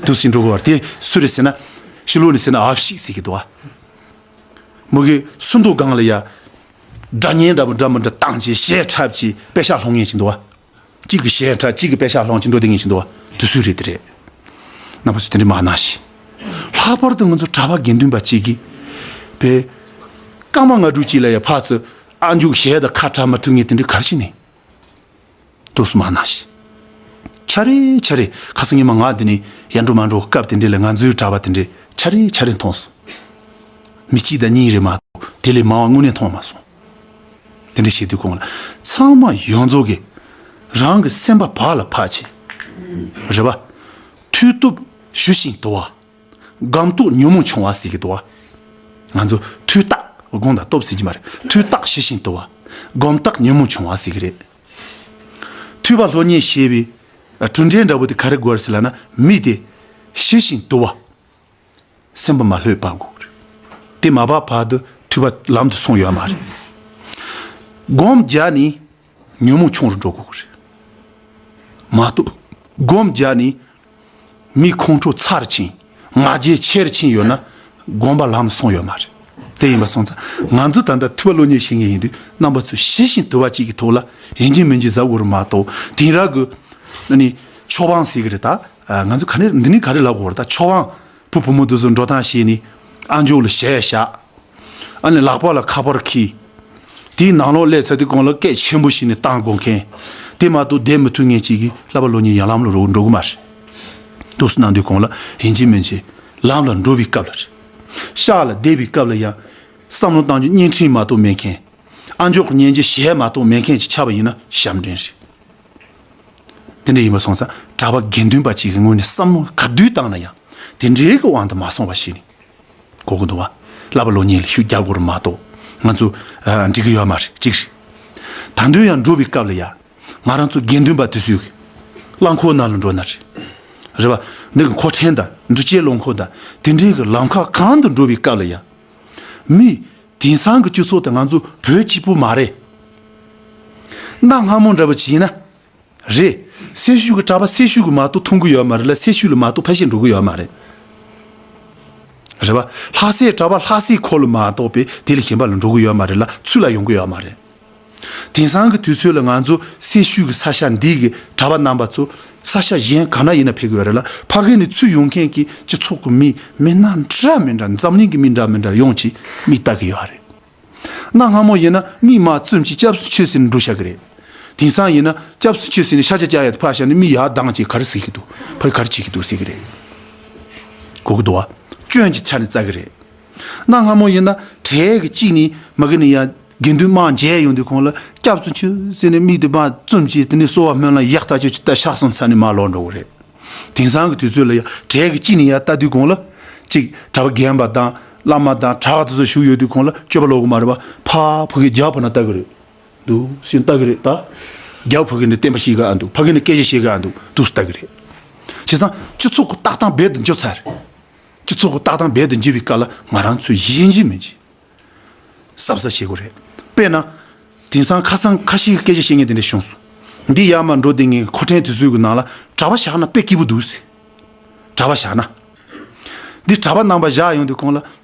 དུས་སུ་འགྲོ་དགོས་པ་དེ་སུ་རེད་ཟེར་ན། ཕྱི་ལོགས་ནས་ཟེར་ན་ཨབ་ཤིག་ཟེར་གྱི་འདུག་བ། མོ་གི་སུན་ཏོ་སྒང་ལ་ཡ། སྒྲ་སྙན་འདྲ་པོ་འདྲ་མི་འདྲ་བཏང་བྱས་གཞས་འཁྲབ་བྱས་པེ་ཤག་སློང་མཁན་ཞིག་འདུག་བ། གཅིག་གི་གཞས་འཁྲབ་གཅིག་གི་པེ་ཤག་སློང་བྱས་འགྲོ་བསྡད་མཁན་ཞིག་འདུག་བ། དུས་ཚོད་རེད་དེ་རེད། རྣམ་པ་ཚོ་དེ་འདྲ་མ་གནང་ཞིག་ལྷག་པར་དུ་ང་ཚོ་གྲྭ་པ་དགེ་འདུན་པ་གཅིག་གིས། པའི། སྐར་མ་ལྔ་དྲུག་གཅིག་ལ་ཡ་ཕར་ཚུར་ཨ་མཆོག་གཞས་དང་ཁ་བྲལ་མ་ཐུབ་མཁན་དེ་འདྲ་ག་རེ་བྱས་ནས། དུས་སུ་མ་གནང་ཞིག་ཆ་རེ་ཆ་རེ་ཁ་སང་ཉི་མ་ང་དེ་ནས་ཡར་འགྲོ་མར་འགྲོ་སྐབས་དེ་འདྲ་ལ་ང་ཚོའི་གྲྭ་པ་དེ་འདྲ་ཆ་རེ་ཆ་རེ་མཐོང་སོང་། མི་གཅིག་དང་གཉིས་རེད་མ་གཏོགས་དེ་ལས་མང་བ་དངོས་གནས་མཐོང་མ་སོང་། དེ་འདྲ་བྱེད་དུས་གོང་ལ་ཚང་མ་ཡོངས་རྫོགས་ཀྱིས་རང་གི་སེམས་པ་བག་ལ་ཕབ་བྱས། རེད་པ། མཐུ་སྟོབས་ཞུ་ཞིང་དུལ་བ། སྒོམ་རྟོགས་ཉོན་མོངས་ཆུང་བ་ཟེར་གྱི་འདུག་བ། ང་ཚོ་མཐུ་བརྟག་སྒོམ་དང་སྟོབས་ཟེར་གྱི་མ་རེད། མཐུ་བརྟག་ཞི་ཞིང་དུལ་བ། སྒོམ་རྟགས་ཉོན་མོངས་ཆུང་བ་ཟེར་གྱི་རེད། ཐོས་པ་སློབ་གཉེར་བྱེད་པའི་གྲུབ་འབྲས་འདྲ་པོ་དེ་ག་རེ་དགོས་རེད་ཟེར་ལབ་ན་མི་དེ་ཞི་ཞིང་དུལ་བ། སེམས་པ་མ་ལྷོད་པ་དགོས་རེད། དེ་མ་བབས་བར་དུ་ཐོས་པ་ལམ་དུ་སོང་ཡོད་མ་རེད། སྒོམ་རྒྱག་ནས་ཉོན་མོངས་ཆུང་རུ་འགྲོ་དགོས་རེད། མ་གཏོགས་སྒོམ་རྒྱག་ནས་མི་ཁོང་ཁྲོ་ཚ་རུ་ཕྱིན། ང་རྒྱལ་ཆེ་རུ་ཕྱིན་ཡོད་ན་སྒོམ་པ་ལམ་སོང་ཡོད་མ་རེད། དེ་ཡིན་པ་སོང་ཙང་ང་ཚོ་ད་ལྟ་ཐོས་པ་སློབ་གཉེར་བྱེད་མཁན་ཡིན་དུས་རྣམ་པ་ཚོ་ཞི་ཞིང་དུལ་བ་གཅིག་གི་ཐོག་ལ་ཡིན་གཅིག་མིན་གཅིག་གཟབ་དགོས་རེད་མ་གཏོགས་དེང་རབས་ཀྱི་ཨ་ནི་ཆོས་དབང་ཟེར་གི་རེད་ད། ང་ཚོ་ག་ནས་འདི་ནས་ག་རེ་ལབ་དགོས་རེད་ད། ཆོས་དབང་བུ་བུ་མོ་དེ་ཚོ་འགྲོ་སྟངས་ཤེས་ནས་ཨ་མཆོག་ལ་ཞལ་བཞག་ཨ་ནི་ལག་པ་ལ་ཁ་པར་འཁྱེར། དེའི་ནང་ལོགས་སླེབས་ཚར་དུས་གོང་ལ་སྐད་ཆེན་པོ་ཞིག་ནས་བཏང་དགོས་མཁན། དེ་མ་གཏོགས་བསྡད་མི་ཐུབ་མཁན་ཅིག་གིས་བསླབ་པ་སློབ་གཉེར་ཡང་ལམ་ལ་འགྲོ་འགྲོ་གི་མ་རེད། འདུག་སེ་གནང་དུས་གོང་ལ་ཡིན་གཅིག་མིན་གཅིག་ལམ་ལ་འགྲོ་བའི་སྐབས་ལ་རེད། ཤག་ལ་བསྡད་པའི་སྐབས་ལ་ཡང་བསམ་བློ་བཏང་རྒྱུ་བརྙན་འཕྲིན་མ་གཏོགས་མེད་མཁན། ཨ་མཆོག་གི་སྙན་འཇེབས་གཞས་མ་གཏོགས་མེད་མཁན་ཅིག་ཆགས་པ་ཡིན་ན་ཞབས་འདྲེན་རེད། དེ་འདྲ་ཡིན་པ་སོང་ཙང་གྲྭ་པ་དགེ་འདུན་པ་གཅིག་གི་ངོས་ནས་བསམ་བློ་ག་དུས་བཏང་ན་ཡང་དེ་འདྲའི་གི་དབང་དུ་མ་སོང་བ་ཞིག་ནི་གོ་གི་འདུག་བ། བསླབ་པ་སློབ་གཉེར་ལ་ཤུགས་རྒྱག་དགོས་རེད་མ་གཏོགས་ང་ཚོ་ཨ་འགྲིག་གི་ཡོད་མ་རེད་གཅིག་རེད། ད་དུང་ཡང་འགྲོ་བའི་སྐབས་ལ་ཡ་ང་རང་ཚོ་དགེ་འདུན་པ་དེ་ཚོས་གི་རླངས་འཁོར་ནང་ལ་འགྲོ་ན་རེད། རེད་བ། འདི་གི་མཁོ་ཆེན་དང་འགྲུལ་སྐྱེལ་རླངས་འཁོར་དང་དེ་འདྲའི་གི་ལམ་ཁ་གང་དུ་འགྲོ་བའི་སྐབས་ལ་ཡ། མི། དེང་སང་གི་སྤྱི་ཚོགས་དེ་ང་ཚོ་བོད་གཅིག་པུ་མ་རེད། གནའ་སྔ་མོ་འདྲ་པོ་བྱས་ན། རེད། སེར་ཤུལ་གྱི་གྲྭ་པ་སེར་ཤུལ་གྱི་མ་གཏོགས་མཐོང་གི་ཡོད་མ་རེད་ལ་སེར་ཤུལ་ལ་མ་གཏོགས་ཕལ་ཆེར་འགྲོ་གི་ཡོད་མ་རེད། རེད་པ། ལྷ་སའི་གྲྭ་པ་ལྷ་སའི་ཁུལ་ལ་མ་གཏོགས་པའི་དེ་ལས་གཞན་པ་ལ་འགྲོ་གི་ཡོད་མ་རེད་ལ་ཚུར་ལ་ཡོང་གི་ཡོད་མ་རེད། དེང་སང་གི་དུས་ཚོད་ལ་ང་ཚོ་སེར་ཤུལ་གྱི་ས་ཆ་འདི་གི་གྲྭ་པ་རྣམ་པ་ཚོ་ས་ཆ་གཞན་ག་ན་ཡིན་ན་ཕེབས་ཀྱི་ཡོད་རེད་ལ་ཕ་གི་ནས་ཚུར་ཡོང་མཁན་གྱི་སྤྱི་ཚོགས་ཀྱི་མི་མི་སྣ་འདྲ་མི་འདྲ་འཛམ་གླིང་གི་མི་འདྲ་མི་འདྲ་ཡོང་ཅིག་མིག་ལྟ་གི་ཡོད་རེད། གནའ་སྔ་མོ་ཡིན་ན་མིག་མ་བཙུམ་ཅིག་སྐྱབས་སུ་མཆི་ཟེར་ནས་འགྲོ་ཤག་གི་རེད། དེང་སང་ཡིན་ན་སྐྱབས་སུ་མཆི་ཟེར་ནས་ཤ་ཆ་བཅག་ཡ་དེ་ཕར་བཞག་ནས་མིག་ཡར་ལྡང་ཅིག་ག་རེ་ཟེར་གི་འདུག་ཕ་གི་ག་རེ་བྱེད་ཀྱི་འདུག་ཟེར་གི་རེད། གོ་གི་འདུག་བ། སྐྱོན་གྱི་ཆ་ནས་བཙལ་གི་རེད། གནའ་སྔ་མོ་ཡིན་ན་གྲལ་གྱི་གཅིག་ནས་མ་གི་ནས་ཡ་དགེ་འདུན་དམངས་མཇལ་ཡོང་དུས་གོང་ལ་སྐྱབས་སུ་མཆི་ཟེར་ནས་མིག་དེ་མར་བཙུམ་ཅིག་དེ་ནས་གསོལ་བ་སྨོན་ལམ་ཡག་ཐག་ཆོད་ཅིག་བཏབ་ཤག་སོང་ཚར་ནས་མར་ལོག་འགྲོ་གི་རེད། དེང་སང་གི་དུས་ཚོད་ལ་ཡ་གྲལ་གི་གཅིག་ནས་ཡར་ལྟ་དུས་གོང་ལ། གཅིག་གྲྭ་པ་རྒན་པ་དང་བླ་མ་དང་གྲྭ་པ་དེ་ཚོ་བཞུགས་ཡོད་དུས་གོང་ལ་སྤྱོད་པ་ལོག་གི་མ་རེད་པ། ཕར་ཕ་གི་རྒྱབ་ཕར་ན་ལྟ་གི་རེད་འདུག་ཟེར་ལྟ་གི་རེད་ད། རྒྱབ་ཕ་གི་ནས་བསྟན་པ་བཤིག་གི་ཨ་འདུག་ཕ་གི་ནས་སྐད་ཆ་བཤད་གི་ཨ་འདུག་འདུག་ལྟ་གི་རེད། བྱས་ཙང་སྤྱི་ཚོགས་ཀྱི་ལྟ་སྟངས་རྦད་དེ་འགྱུར་ཚར་རེད། སྤྱི་ཚོགས་ཀྱི་ལྟ་སྟངས་རྦད་དེ་འགྱུར་བའི་སྐབས་ལ་ང་རང་ཚོས་ཡིན་གཅིག་མིན་གཅིག་གཟབ་གཟབ་བྱེད་དགོས་རེད། དཔེར་ན། དེང་སང་ཁ་སང་ཁ་ཤས་ཀྱི་སྐད་ཆ་བཤད་མཁན་དེ་འདྲ་བྱུང་སོང་། འདི་ཡར་མར་འགྲོ་བསྡད་མཁན་གྱི་ཁོ་ཕྲན་དེ་ཚོའི་གི་ནང་ལ་གྲྭ་པ་བཞག་ན་དཔེ་སྐྱིད་པོ་འདུག་ཟེར། གྲྭ་པ་བཞག་ན། འདི་གྲྭ་པ་རྣམ་པ་བཞག་ཡོང་དུས་གོང་ལ་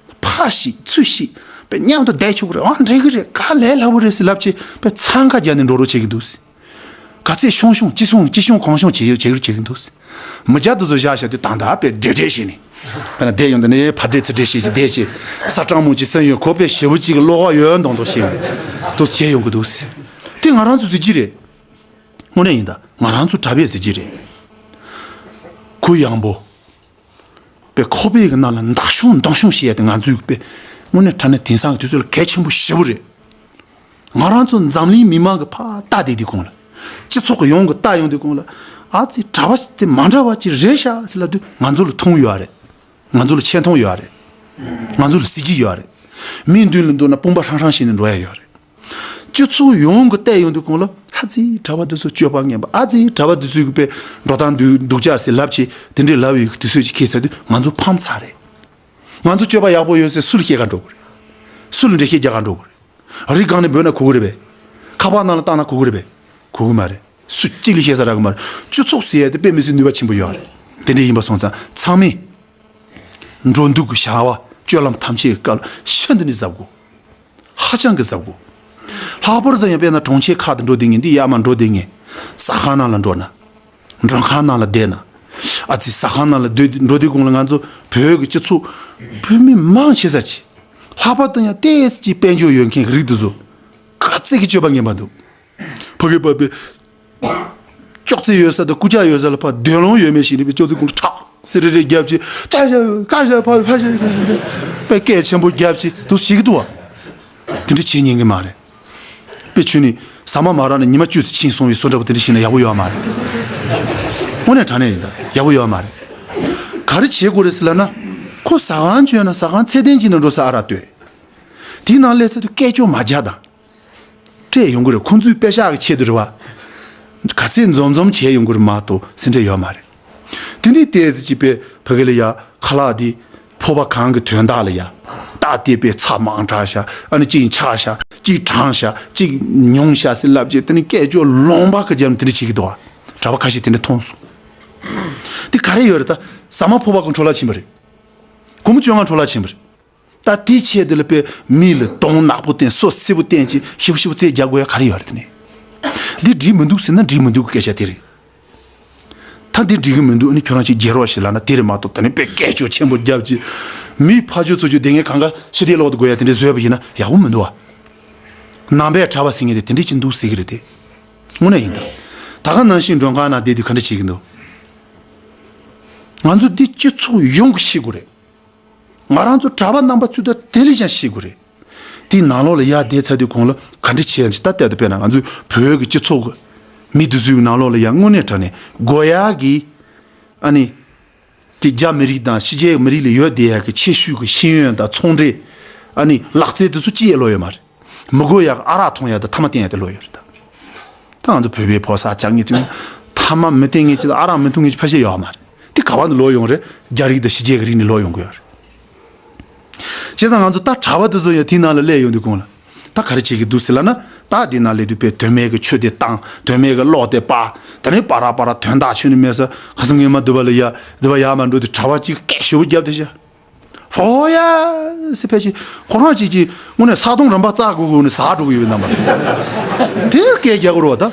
ཕར་བཤིག་ཚུར་བཤིག་པའི་མཉམ་དུ་བསྡད་ཆོག་གི་རེད། ཨང་འགྲིག་གི་རེད། ག་ལས་སླ་པོ་རེད་ཟེར་ལབ་བྱས་པའི་འཚང་ཁ་རྒྱག་ནས་འགྲོ་རོགས་བྱེད་ཀྱི་འདུག་ཟེར། ག་ཚད་ཤོང་ཤོང་ཅི་སོང་ཅི་ཤོང་གང་ཤོང་བྱེད་ཡོད་བྱེད་ཀྱི་འདུག་ཟེར། མི་སྐྱ་དེ་ཚོ་བཞག་བཞག་དུས་ད་ལྟ་དཔེ་འདྲེ་འདྲེ་བྱས་ནས། དཔེར་ན་བསྡད་ཡོང་དུས་ནས་ཕར་འདྲེ་ཚུར་འདྲེ་བྱས་ཀྱི་བསྡད་བྱས། ས་སྐྲག་མོ་ཅིག་སེམས་ཡོད་ཁོ་པའི་ཞེ་པོ་ཅིག་གི་བློ་ཁོག་ཡོད་མདོག་མདོག་བྱས་ནས་དུ་བྱས་ཡོང་གི་འདུག་ཟེར། དེ་ང་རང་ཚོ་ཟེར་གྱི་རེད། དངོས་གནས་ཡིན་ད་ང་རང་ཚོ་གྲྭ་པས་ཟེར་གྱི་རེད། གུ་ཡངས་པོ། པའི་ཁོག་པའི་གི་ནང་ལ་མདའ་ཤོང་མདུང་ཤོང་བྱེད་ཡ་དེ་ང་ཚོའི་པའི་དངོས་གནས་དྲང་གནས་དེང་སང་གི་དུས་ཚོད་ལ་གལ་ཆེན་པོ་ཞེ་པོ་རེད། ང་རང་ཚོ་འཛམ་གླིང་མི་མང་གི་ཕར་ལྟ་བསྡད་དུས་གོང་ལ། སྤྱི་ཚོགས་ཀྱི་ཡོངས་ཀྱི་ལྟ་ཡོང་དུས་གོང་ལ། ཨ་ཙི་གྲྭ་པ་དེ་མ་འདྲ་བ་ཅིག་རེད་ཤག་ཟེར་ལབ་དུས་ང་ཚོ་ལ་མཐོང་ཡོད་རེད། ང་ཚོ་ལ་ཆེ་མཐོང་ཡོད་རེད། ང་ཚོ་ལ་གཟི་བརྗིད་ཡོད་རེད། མིའི་མདུན་ལ་འདུག་ན་དཔུང་པ་ཧྲང་ཧྲང་བྱས་ནས་འགྲོ་ཡ་ཡོད་རེད། སྤྱི་ཚོགས་ཡོངས་ཀྱི་བལྟས་ཡོང་དུས་གོང་ལ་ཨ་ཙི་གྲྭ་པ་འདི་ཚོ་སྤྱོད་པ་ངན་པ། ཨ་ཙི་གྲྭ་པ་འདི་ཚོའི་གི་པའི་འགྲོ་སྟངས་འདུག་འདུག་ཅག་ཟེར་ལབ་བྱས་དེ་འདྲའི་ལབ་ཡོད་གི་དུས་ཚོད་ཅིག་ཁེལ་ཚར་དུས་ང་ཚོ་ཕམ་ཚར་རེད། ང་ཚོ་སྤྱོད་པ་ཡག་པོ་ཡོད་ཟེར་སུ་ལ་བཤད་ག་འགྲོ་གི་རེད། སུ་ལ་འགྲེལ་བཤད་རྒྱག་ག་འགྲོ་གི་རེད། རི་སྒང་ནས་འབོད་ན་གོ་གི་རེད་པས། ཁ་པར་ནང་ལ་བཏང་ན་གོ་གི་རེད་པས། གོ་གི་མ་རེད། སུ་གཅིག་ལ་བཤད་ས་རག་གི་མ་རེད། སྤྱི་ཚོགས་ཟེར་ཡ་དེ་དཔེ་མི་སྲིད་ནུས་པ་ཆེན་པོ་ཡོད་རེད། དེ་འདྲ་ཡིན་པ་སོང་ཙང་ཚང་མས། འགྲོ་འདུག་གི་བྱ་བ་སྤྱོད་ལམ་ཐམས་ཅད་ཀྱི་སྐབས་ལ་ཤིན་ཏུ་ནས་གཟབ་དགོས། ཧ་ཅང་གི་གཟབ་དགོས། ལྷག་པར་དུ་ཡང་དཔེར་ན་གྲོང་ཁྱེར་ཁག་ཏུ་འགྲོ་བསྡད་མཁན་འདི་ཡར་མར་འགྲོ་བསྡད་མཁན། ཟ་ཁང་ནང་ལ་འགྲོ་ན། མགྲོན་ཁང་ནང་ལ་བསྡད་ན། ཨ་ཙི་ཟ་ཁང་ནང་ལ་སྡོད་འགྲོ་དུས་གོང་ལ་ང་ཚོ་བོད་ཀྱི་སྤྱི་ཚོགས་བོད་མི་མང་ཆེ་ས་ཅིག་ལྷག་པར་དུ་ཡང་ཏོག་ཙམ་ཅིག་དཔལ་འབྱོར་ཡོད་མཁན་གྱི་རིགས་དེ་ཚོ་ག་ཚད་ཀྱི་སྤྱོད་པ་ངན་པ་འདུག་ཕ་གི་པ་པི། ཅོག་ཙེ་ཡོད་ས་དང་རྐུབ་བཀྱག་ཡོད་ས་ལ་ཕར་འདོད་ལོང་ཡོད་མེད་ཞིག་ནས་པའི་ཅོག་ཙེ་ཀུན་ཁྲག་སེ་རེ་རེ་བརྒྱབ་ཅིག་ཅ་ཞ་ཀ་ཞ་ཕ་ཕ་ཞ་ཞ་ཞ་པའི་སྐད་ཆེན་པོ་བརྒྱབ་ཅིག་དུ་ཞིག་འདུག་བ། དེ་འདྲ་བྱེད་ཉན་གི་མ་རེད། པའི་ཆུ་ནི་ཟ་མ་མ་རག་ན་ཉི་མ་བཅུ་ཙམ་ཕྱིན་སོང་བའི་བཟོ་འདྲ་པོ་དེ་འདྲ་ཞིག་ན་ཡག་པོ་ཡོད་མ་རེད། དངོས་གནས་དྲང་གནས་ཡིན་ད་ཡག་པོ་ཡོད་མ་རེད། ག་རེ་བྱེད་དགོས་རེད་ཟེར་ལབ་ན། ཁོ་ཟ་ཁང་བྱོན་ན་ཟ་ཁང་ཚད་ལྡན་ཅིག་ནང་འགྲོ་ས་ཨ་རག་ལྟོས། དེའི་ནང་སླེབས་ཚར་དུས་སྐད་ཅོར་མ་རྒྱག་དང་། སྤྲད་ཡོང་གི་རེད། ཁོང་ཚོའི་པེ་ཤག་གི་ཆེད་དུ་རེད་བ། ག་ཚད་འཛོམས་འཛོམས་བྱས་ཡོང་གི་རེད་མ་གཏོགས་སེམས་ཁྲལ་ཡོད་མ་རེད། དེ་འདྲའི་ཏོག་ཙམ་ཅིག་པའི་ཕ་གི་ལ་ཡ་ཁ་ལག་འདི་ཕོར་པ་གང་གི་དོན་དག་ལ་ཡ། ཏག་ཏག་པའི་ཚྭ་མང་དྲགས་ཤག་ཨ་ནི་གཅིག་ཆག་ཤག་གཅིག་གྲང་ཤག་གཅིག་ཉུང་ཤག་ཟེར་ལབ་བྱས་དེ་ནི་སྐད་ཅོར་ལོང་པ་གི་རྒྱབ་ནས་དེ་འདྲ་བྱེད་ཀྱི་འདུག་བ། གྲྭ་པ་ཁ་ཤས་དེ་འདྲ་མཐོང་སོང་། འདི་ག་རེ་ཡོད་རེད་ད། ཟ་མ་ཕོར་པ་གི་འཕྲོ་བརླག་ཕྱིན་པ་རེད། སྒོར་མོ་བཅོ་ལྔ་འཕྲོ་བརླག་ཕྱིན་པ་རེད། ད་དེའི་ཆེད་དུ་ལ་དཔེ་མི་ལ་གདོང་ནག་པོ་བསྟན་སོ་སེར་པོ་བསྟན་ཅིག་ཤི་བོ་ཤི་བོ་རྩེད་རྒྱག་དགོས་ཡ་ག་རེ་ཡོད་རེད་དེ་ནས། འདི་འགྲིག་མི་འདུག་ཟེར་ན་འགྲིག་མི་འདུག་གི་སྐད་ཆ་དེ་རེད། ད་འདི་འགྲིག་གི་མི་འདུག་ཨ་ནི་ཁྱོད་རང་ཅིག་རྒྱལ་རོགས་ཤིག་ལབ་ན་དེ་རེད་མ་གཏོགས་ད་ནི་དཔེ་སྐད་ཅོར་ཆེན་པོ་རྒྱབ་ཅིག་མི་ཕ་ཆོས་ཚོ་ཆོས་དེ་ངས་གང་ག་ཤི་དེ་ལོག་ཏུ་དགོས་ཡ་དེ་འདྲའི་བཟོས་པ་ཡིན་ན་ཡག་པོ་མི་འདུག་ཨ། ནང་པའི་གྲྭ་པ་ཟེར་མཁན་དེ་དེ་འདྲས་ཅིག་འདུག་ཟེར་གི་རེད་དེ། དངོས་གནས་ཡིན་ད། ད་ག་ནང་བཞིན་མགྲོན་ཁང་ནང་བསྡད་དུས་ག་འདྲ་བྱེད་ཀྱི་འདུག་ང་ཚོ་འདི་སྤྱི་ཚོགས་ཡོངས་ཀྱིས་ཤེས་དགོས་རེད། ང་རང་ཚོ་གྲྭ་པ་རྣམ་པ་ཚོས་ད་དེ་ལས་ཀྱང་ཤེས་དགོས་རེད། དེའི་ནང་ལོགས་ལ་ཡར་བསྡད་ཚར་དུས་གོང་ལ་ག་འདྲ་བྱས་ཡང་ཅི་ད་ལྟ་དུ་དཔེར་ན་ང་ཚོའི་བོད་ཀྱི་སྤྱི་ཚོགས་ཀྱི་མི་འདི་ཚོའི་ནང་ལོགས་ལ་ཡང་དངོས་གནས་དྲང་གནས་དགོས་ཡག་གི་ཨ་ནི། དེ་རྒྱ་མི་རིགས་དང་ཕྱི་རྒྱལ་མི་རིགས་ལ་ཡོད་བསྡད་ཡག་གི་ཆེ་ཤོས་ཀྱི་ཤེས་ཡོན་དང་ཚོང་འབྲེལ་ཨ་ནི་ལག་རྩལ་དེ་ཚོ་ཅི་ཡང་ལོས་ཡོད་མ་རེད། མི་དགོས་ཡག་ཨ་རག་འཐུང་ཡག་དང་ཐ་མག་བསྟེན་ཡག་དེ་ལོས་ཡོད་རེད་ད། ད་ང་ཚོ་བོད་པའི་ཕོ་གསར་བྱ་ངན་ཚོས་ཐ་མག་མི་བསྟེན་མཁན་ཅིག་དང་ཨ་རག་མི་འཐུང་མཁན་ཅིག་ཕལ་ཆེར་ཡོད་མ་རེད། དེ་ག་བ་ནས་ལོས་ཡོང་རེད། རྒྱ་རིགས་དང་ཕྱི་རྒྱལ་གྱི་རིགས་ནས་ལོས་ཡོང་གི་ཡོད་རེད། བྱས་ཙང་ང་ཚོ་ད་གྲྭ་པ་དེ་ཚོ་ཡང་དེའི་ནང་ལ་སླེབས་ཡོང་དུས་གོང་ལ་ད་ག་རེ་བྱེད་ཀྱི་འདུག་ཟེར་ལབ་ན། ད་དེའི་ནང་སླེབས་དུས་དཔེ་དོན་མེད་ཀྱི་ཆོས་དེ་བཏང་དོན་མེད་ཀྱི་ཀློག་དེ་པ། ད་ནི་པ་ར་པ་ར་དོན་དག་ཆོས་ནི་མེད་ས་ཁ་སང་ངས་མ་འདུག་པ་ལ་ཡ་འདུག་པ་ཡ་མ་འགྲོ་དུས་གྲྭ་པ་གཅིག་སྐད་ཞེ་པོ་བརྒྱབ་དེ་ཤ། ཧོ་ཡ་ཟེར་ཕལ་ཆེར་ཁོ་རང་གཅིག་གིས་དངོས་གནས་ས་དོང་རིམ་པ་རྩ་དགུ་གུ་ནས་ཟ་འགྲོ་གི་ཡོད་པའི་རྣམ་པ་དེ་སྐད་རྒྱག་གི་རེད་བ་ད།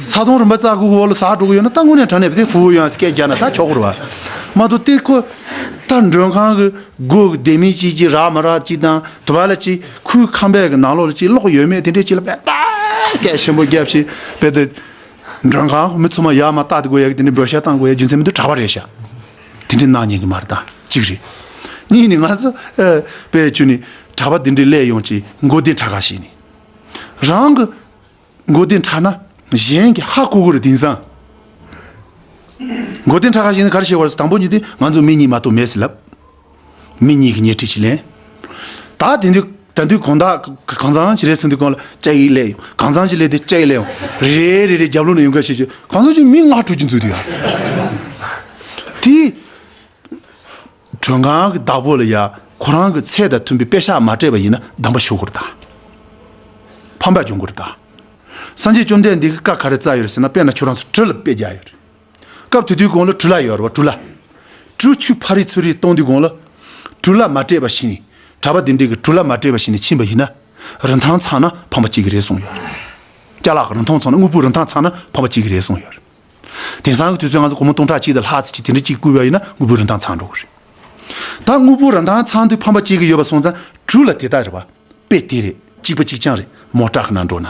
ས་དོང་རིམ་པ་རྩ་དགུ་གུ་འོག་ལ་ཟ་འགྲོ་གི་ཡོད་ན་ད་དངོས་གནས་དྲང་གནས་དེ་ཧྥུ་ཡང་སྐད་རྒྱག་ན་ད་ཆོག་གི་རེད་བ། མ་གཏོགས་དེ་ཁོ་ད་མགྲོན་ཁང་གི་སྒོ་གི་ལྡེ་མིག་ཅིག་ཅིག་རག་མ་རག་ཅིག་དང་དུ་བ་ལ་ཅིག་ཁོའི་ཁང་པའི་གི་ནང་ལོགས་ལ་ཅིག་གློག་ཡོད་མེད་དེ་འདྲས་ཅིག་ལ་པད་པ་སྐད་ཆེན་པོ་བརྒྱབ་ཅིག་པད་དེ། མགྲོན་ཁང་མི་ཚང་མ་ཡར་མར་བལྟ་དགོས་ཡག་གི་དེ་འདྲའི་འབོད་ཤ་བཏང་དགོས་ཡག་རྒྱུ་མཚན་མི་འདུག་གྲྭ་པ་རེད་ཤག་དེ་འདྲའི་གནང་ཉན་གི་མ་རེད་ད་གཅིག་རེད། གཉིས་ནི་ང་ཚོ་ཨ་དཔེ་བྱས་ནས་གྲྭ་པ་དེ་འདྲའི་སླེབས་ཡོང་ཅིག་མགོ་བདེ་དྲག་ག་ཞིག་ནས་རང་གི་མགོ་བདེ་དྲག་ན་གཞན་གྱི་ཧ་གོ་གི་རེད། དེང་སང་ མགོ་རྟིང་ཁྲ་ཁ་ཞིག་ནི་ག་རེ་བྱེད་པ་རེད་ཟེར། དང་པོ་ཉིད་དེ་ང་ཚོ་མི་གཉིས་མ་གཏོགས་མེད་ཟེར་ལབ། མི་གཉིས་ཀྱི་ཉལ་ཁྲི་ཅིག་ལེན། ད་དེ་དུས་ད་དུས་གང་ལྟར་གང་ཚང་ཅི་རེད་ཟེར་དུས་གང་ལ་ལྕགས་ཡིག་ལས་ཡོང་། གང་ཚང་ཅི་ལས་དེ་ལྕགས་ཡིག་ལས་ཡོང་། རེ་རེ་རེ་རྒྱབ་ལོགས་ནས་ཡོང་ག་བྱེད་ཀྱི། གང་ཚང་ཅི་མི་ལྔ་དྲུག་ཅིག་འཛུལ་དུས་ཡ། དེ། མགྲོན་ཁང་གི་བདག་པོ་ལ་ཡ་ཁོ་རང་གི་ཚད་དང་མཐུན་པའི་པད་ཤག་མ་སྤྲད་པ་ཡིན་ན་སྡོམ་པ་ཞུ་དགོས་རེད་ད། ཕམ་པ་འབྱུང་དགོས་རེད་ད། སངས་རྒྱས་བཅོམ་ལྡན་འདས་ཀྱིས་བཀའ་ག་རེ་བསྩལ་ཡོད་རེད་ཟེར་ན། དཔེར་ན་ཁྱོད་རང་ཚོ་གྲུ་ལ་དཔེ་རྒྱག་ཡོད་རེད། སྐབས་དེ་དུས་གོང་ལ་གྲུ་ལ་ཡོད་རེད་བ། གྲུ་ལ། གྲུ་ཆུ་ཕ་རི་ཚུ་རི་གཏོང་དུས་གོང་ལ། གྲུ་ལ་མ་སྤྲད་པ་ཞིག་ནས། གྲྭ་པ་དེ་འདྲས་ཀྱིས་གྲུ་ལ་མ་སྤྲད་པ་ཞིག་ནས་ཕྱིན་པ་ཡིན་ན། རིན་ཐང་ཚང་ན་ཕམ་པ་གཅིག་གི་རེད་གསུངས་ཡོད་རེད། ཅ་ལག་གི་རིན་ཐང་ཚང་ན། དངོས་པོའི་རིན་ཐང་ཚང་ན་ཕམ་པ་གཅིག་གི་རེད་གསུངས་ཡོད་རེད། དེང་སང་གི་དུས་ཚོད་ང་ཚོ་སྒོར་མོ་སྟོང་ཕྲག་གཅིག་དང་ལྷག་ཙམ་ཅིག་དེ་འདྲ་གཅིག་བསྐུར་བ་ཡིན་ན་དངོས་པོའི་རིན་ཐང་ཚང་འགྲོ་གི་རེད། ད་དངོས་པོའི་རིན་ཐང་ཚང་དུས་ཕམ་པ་གཅིག་གི་ཡོད་པ་སོང་ཙང་གྲུ་ལ་དེ་ལྟར་རེད་བ། དཔེ་དེ་རེད། གཅིག་པ་གཅིག་རྐྱང་རེད། མོ་ཊ་ཁ་ནང་འགྲོ་ན།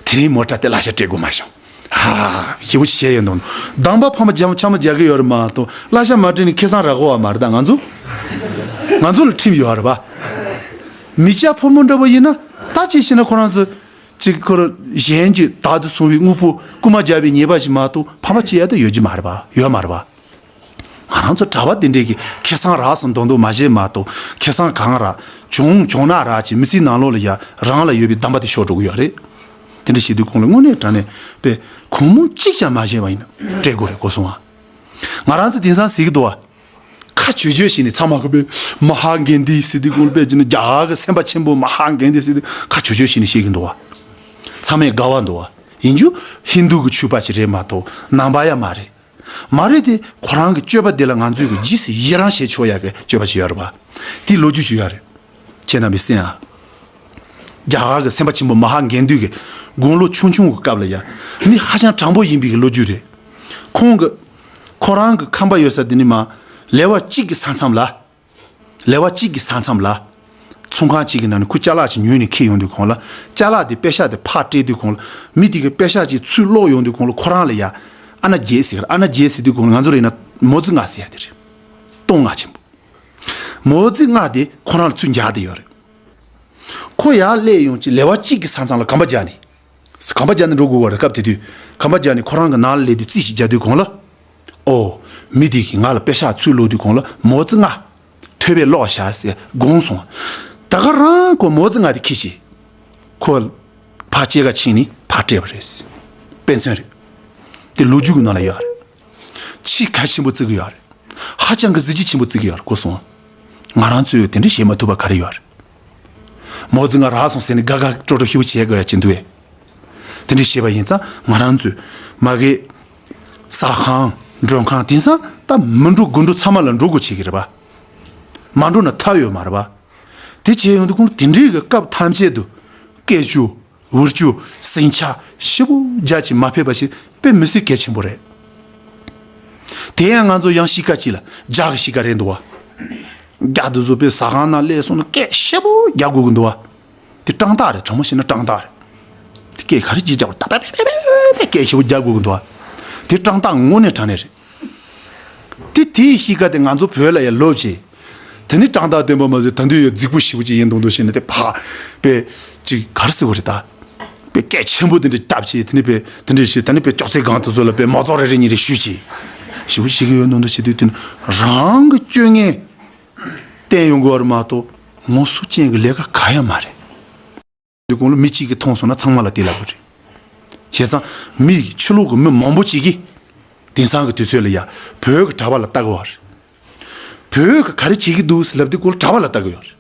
དེ་རིང་མོ་ཊ་དེ་གླ་ཆ་སྤྲད་དགོས་མ་བྱུང་། ཧ་ཧ་ཧ། ཞེ་པོ་ཅིག་བྱས་ཡོད་འདུག། སྡོམ་པ་ཕམ་པ་འཇམ་འཆམ་རྒྱག་གི་ཡོད་རེད་མ་གཏོགས། གླ་ཆ་མ་སྤྲད་ནས་ཁེ་བཟང་རག་གི་ཡོད་མ་རེད། ད་ང་ཚོ་ང་ཚོ་ལ་ཁྲིམས་ཡོད་རེད་བ། མི་སྐྱ་ཕོ་མོ་འདྲ་པོ་ཡིན་ན་ད་ཅི་བྱས་ན་ཁོ་རང་ཚོ་ཅིག་ཁོ་རང་གཞན་གྱི་བདག་ཏུ་བཟུང་བའི་དངོས་པོ་རྐུ་མ་རྒྱག་པའི་ཉེས་པ་ཞིག་མ་གཏོགས་ཕམ་པ་ཅི་ཡ་ད་ཡོད་ཀྱི་མ་རེད་བ། ཡོད་མ་རེད་བ། ང་རང་ཚོ་གྲྭ་པ་དེ་འདྲས་ཀྱི་ཁེ་བཟང་རག་སོང་མདོག་མདོག་མ་བྱེད་མ་གཏོགས། ཁེ་བཟང་གང་རག་བྱུང་བྱུང་ན་རག་ཅིག་མི་ཚེའི་ནང་ལོགས་ལ་ཡ་རང་ལ་ཡོད་པའི་སྡོམ་པ་དེ་ཤོར་འགྲོ་གི་ཡོད་རེད། དེ་འདྲ་བྱེད་དུས་གོང་ལ་དངོས་གནས་དྲང་གནས་པའི་གུང་མོ་གཅིག་ཀྱང་མ་བྱས་པ་ཡིན་ན་སྤྲད་དགོས་རེད་གོ་སོང་ཨ། ང་རང་ཚོ་དེང་སང་ཟེར་གི་འདུག་ཨ། ཁ་ཆོས་ཆོས་བྱས་ནས་ཚང་མ་གི་པའི་མ་ཧཱ་གན་དྷི་ཟེར་དུས་གོང་ལ་པའི་ཅི་ན་རྒྱ་གར་གི་སེམས་དཔའ་ཆེན་པོ་མ་ཧཱ་གན་དྷི་ཟེར་དུས་ཁ་ཆོས་ཆོས་བྱས་ནས་བཤད་གི་འདུག་ཨ། ཚང་མས་དགའ་བ་འདུག་ཨ། ཡིན་རྒྱུ་ཧིན་དུ་གི་ཆོས་པ་ཅིག་རེད་མ་གཏོགས་ནང་པ་ཡ་མ་རེད། མ་རེད་དེ། ཁོ་རང་གི་སྤྱོད་པ་དེ་ལ་ང་ཚོས་གི་རྗེས་སུ་ཡི་རང་བྱེད་ཆོག་ཡ་གི་སྤྱོད་པ་ཞིག་ཡོད་རེད་པ། དེའི་ལོ་རྒྱུས་ཅིག་ཡོད་རེད། ཁྱེད་རྣམ་པས་གསན་ཨ། རྒྱ་གར་གི་སེམས་དཔའ་ཆེན་པོ་མ་ཧཱ་གན་དྷི་གི་དགུང་ལོ་ཆུང་ཆུང་གི་སྐབས་ལ་ཡ། མི་ཧ་ཅང་དྲང་པོ་ཡིན་པའི་གི་ལོ་རྒྱུས་རེད། ཁོང་གི། ཁོ་རང་གི་ཁང་པ་ཡོད་ས་དེ་ནི་མ། ལེ་བ་གཅིག་གི་ས་མཚམས་ལ། ལེ་བ་གཅིག་གི་ས་མཚམས་ལ། ཚོང་ཁང་གཅིག་གི་ནང་ནས་ཁོས་ཅ་ལག་ཅིག་ཉོས་ནས་འཁྱེར་ཡོང་དུས་གོང་ལ། ཅ་ལག་དེ་པད་ཤག་དེ་ཕར་སྤྲད་དུས་གོང་ལ། མི་དེ་གི་པད་ཤག་ཅིག་ཚུར་སློག་ཡོང་དུས་གོང་ལ་ཁོ་རང་ལ་ཡ། ཨ་ན་རྒྱལ་ཟེར། ཨ་ན་རྒྱལ་ཟེར་དུས་གོང་ལ་ང་ཚོ་རེད་ན་མོ་ཙི་ལྔ་ཟེར་ཡ་དེ་རེད། སྟོང་ལྔ་ཆེན་པོ། མོ་ཙི་ལྔ་དེ་ཁོ་རང་ལ་ཚུར་འཇགས་བསྡད་ཡོད་རེད། ཁོ་ཡར་སླེབས་ཡོང་ཅིག་ལེ་བ་གཅིག་གི་ས་མཚམས་ལ་གམ་པ་རྒྱག་ནས། གམ་པ་རྒྱག་ནས་འགྲོ་དགོས་པ་རེད། སྐབས་དེ་དུས་གམ་པ་རྒྱག་ནས་ཁོ་རང་གི་ནང་ལ་སླེབས་དུས་རྩིས་ཤིག་རྒྱག་དུས་གོང་ལ། ཨོ། མི་དེ་གིས་ང་ལ་པད་ཤག་ཚུར་སློག་དུས་གོང་ལ་མོ་ཙི་ལྔ། ཐོད་པས་སློག་བཞག་ཟེར་དགོངས་སོང་། ད་ག་རང་ཁོ་མོ་ཙི་ལྔ་དེ་འཁྱེར་ཅིག་ཁོ་ཕར་སྐྱེལ་ག་ཕྱིན་ནས་ཕར་སྤྲད་པ་རེད། དཔེ་མཚོན་རེད། དེ་ལོ་རྒྱུས་ཀྱི་ནང་ལ་ཡོད་རེད། ཆེས་གལ་ཆེན་པོ་བརྩི་གི་ཡོད་རེད། ཧ་ཅང་གི་གཟི་བརྗིད་ཆེན་པོ་བརྩི་གི་ཡོད་རེད་གོ་སོང་། ང་རང་ཚོས་དེ་འདྲ་བྱེད་མ་ཐུབ་པ་ག་རེ་ཡོད་རེད། མོ་ཙི་ལྔ་རག་སོང་ཟེར་ནས་དགའ་དགའ་སྤྲོ་སྤྲོ་ཞེ་པོ་བྱེད་དགོས་ཡ་ཅི་འདུག་ཨེ། དེ་འདྲ་བྱས་པ་ཡིན་ཙང་ང་རང་ཚོས་མ་གི་ཟ་ཁང་མགྲོན་ཁང་དེང་སང་ད་མི་འགྲོ་དགུ་འགྲོ་ཚང་མ་ལ་འགྲོ་དགོས་བྱེད་ཀྱི་རེད་པ། མ་འགྲོ་ན་ཐབས་ཡོད་མ་རེད་པ། དེ་བྱས་ཡོང་དུས་ཁོང་དེ་འདྲའི་གི་སྐབས་ཐམས་ཅད་དུ་སྐད་ཅོར་འུར་ཅོར་ཟིང་ཆ་ཞེ་པོ་རྒྱག་ཅིག་མ་ཕེབས་པ་ཞིག་དཔེ་མི་སྲིད་གལ་ཆེན་པོ་རེད། དེ་ཡང་ང་ཚོ་ཡང་གཤིས་ཀ་ཅིག་ལ་རྒྱ་གི་གཤིས་ཀ་རེད་འདུག་བ། རྒྱ་དེ་ཚོ་དཔེ་ཟ་ཁང་ནང་སླེབས་སོང་ན་སྐད་ཞེ་པོ་རྒྱག་དགོས་ཀྱི་འདུག་བ། དེ་སྤྲང་རྟགས་རེད། དྲང་མོ་བཤད་ན་སྤྲང་རྟགས་རེད། དེ་སྐད་ག་རེ་ཅིག་རྒྱག་པ་ད་ད་པེ་པེ་པེ་པེ་སྐད་ཞེ་པོ་རྒྱག་དགོས་ཀྱི་འདུག་བ། དེ་སྤྲང་རྟགས་དངོས་གནས་དྲང་གནས་རེད། དེ་དེའི་གཤིས་ཀ་དེ་ང་ཚོ་བོད་ལ་ཡང་ལོབས་བྱས། དེ་ནི་སྤྲང་རྟགས་ལྡན་པ་མ་ཟད་ད་དུང་ཡང་རྫིག་པོ་ཞེ་པོ་ཅིག་ཡིན་མདོག་མདོག་བྱས་ནས་དེ་ཕ། དཔེ། ཅིག་ག་རེ་ཟེར་དགོས་རེད་ད། དཔེ་སྐད་ཆེན་པོ་དེ་འདྲ་བཏབ་བྱས་དེ་ནི་དཔེ་དེ་འདྲ་བྱས་ད་ནི་དཔེ་ཅོག་ཙེ་སྒང་དེ་ཚོ་ལ་དཔེ་མ་ཚོགས་རེ་རེ་གཉིས་རེ་གཞུས་བྱས། ཞེ་པོ་ཞིག་གི་ཡོད་མདོག་མདོག་བྱེད་དུས་དེ་ནི་རང་གི་སྤྱོད་ངན་བསྟན་ཡོང་དགོས་པ་རེད་མ་གཏོགས་ངོ་སོ་ཅན་གྱི་ལས་ཀ་ག་ཡང་མ་རེད། དེ་གོང་ལ་མི་གཅིག་གིས་མཐོང་སོང་ན་ཚང་མ་ལ་དེ་ལབ་དགོས་རེད། བྱས་ཙང་མི་ཕྱི་ལོགས་ཀྱི་མི་མང་པོ་ཅིག་གིས་དེང་སང་གི་དུས་ཚོད་ལ་ཡ་བོད་ཀྱི་གྲྭ་པ་ལ་ལྟ་གི་ཡོད་རེད། བོད་ཀྱིས་ག་རེ་བྱེད་ཀྱི་འདུག་ཟེར་ལབ་དུས་སྐོར་གྲྭ་པ་ལ་ལྟ་གི་ཡོད་རེད།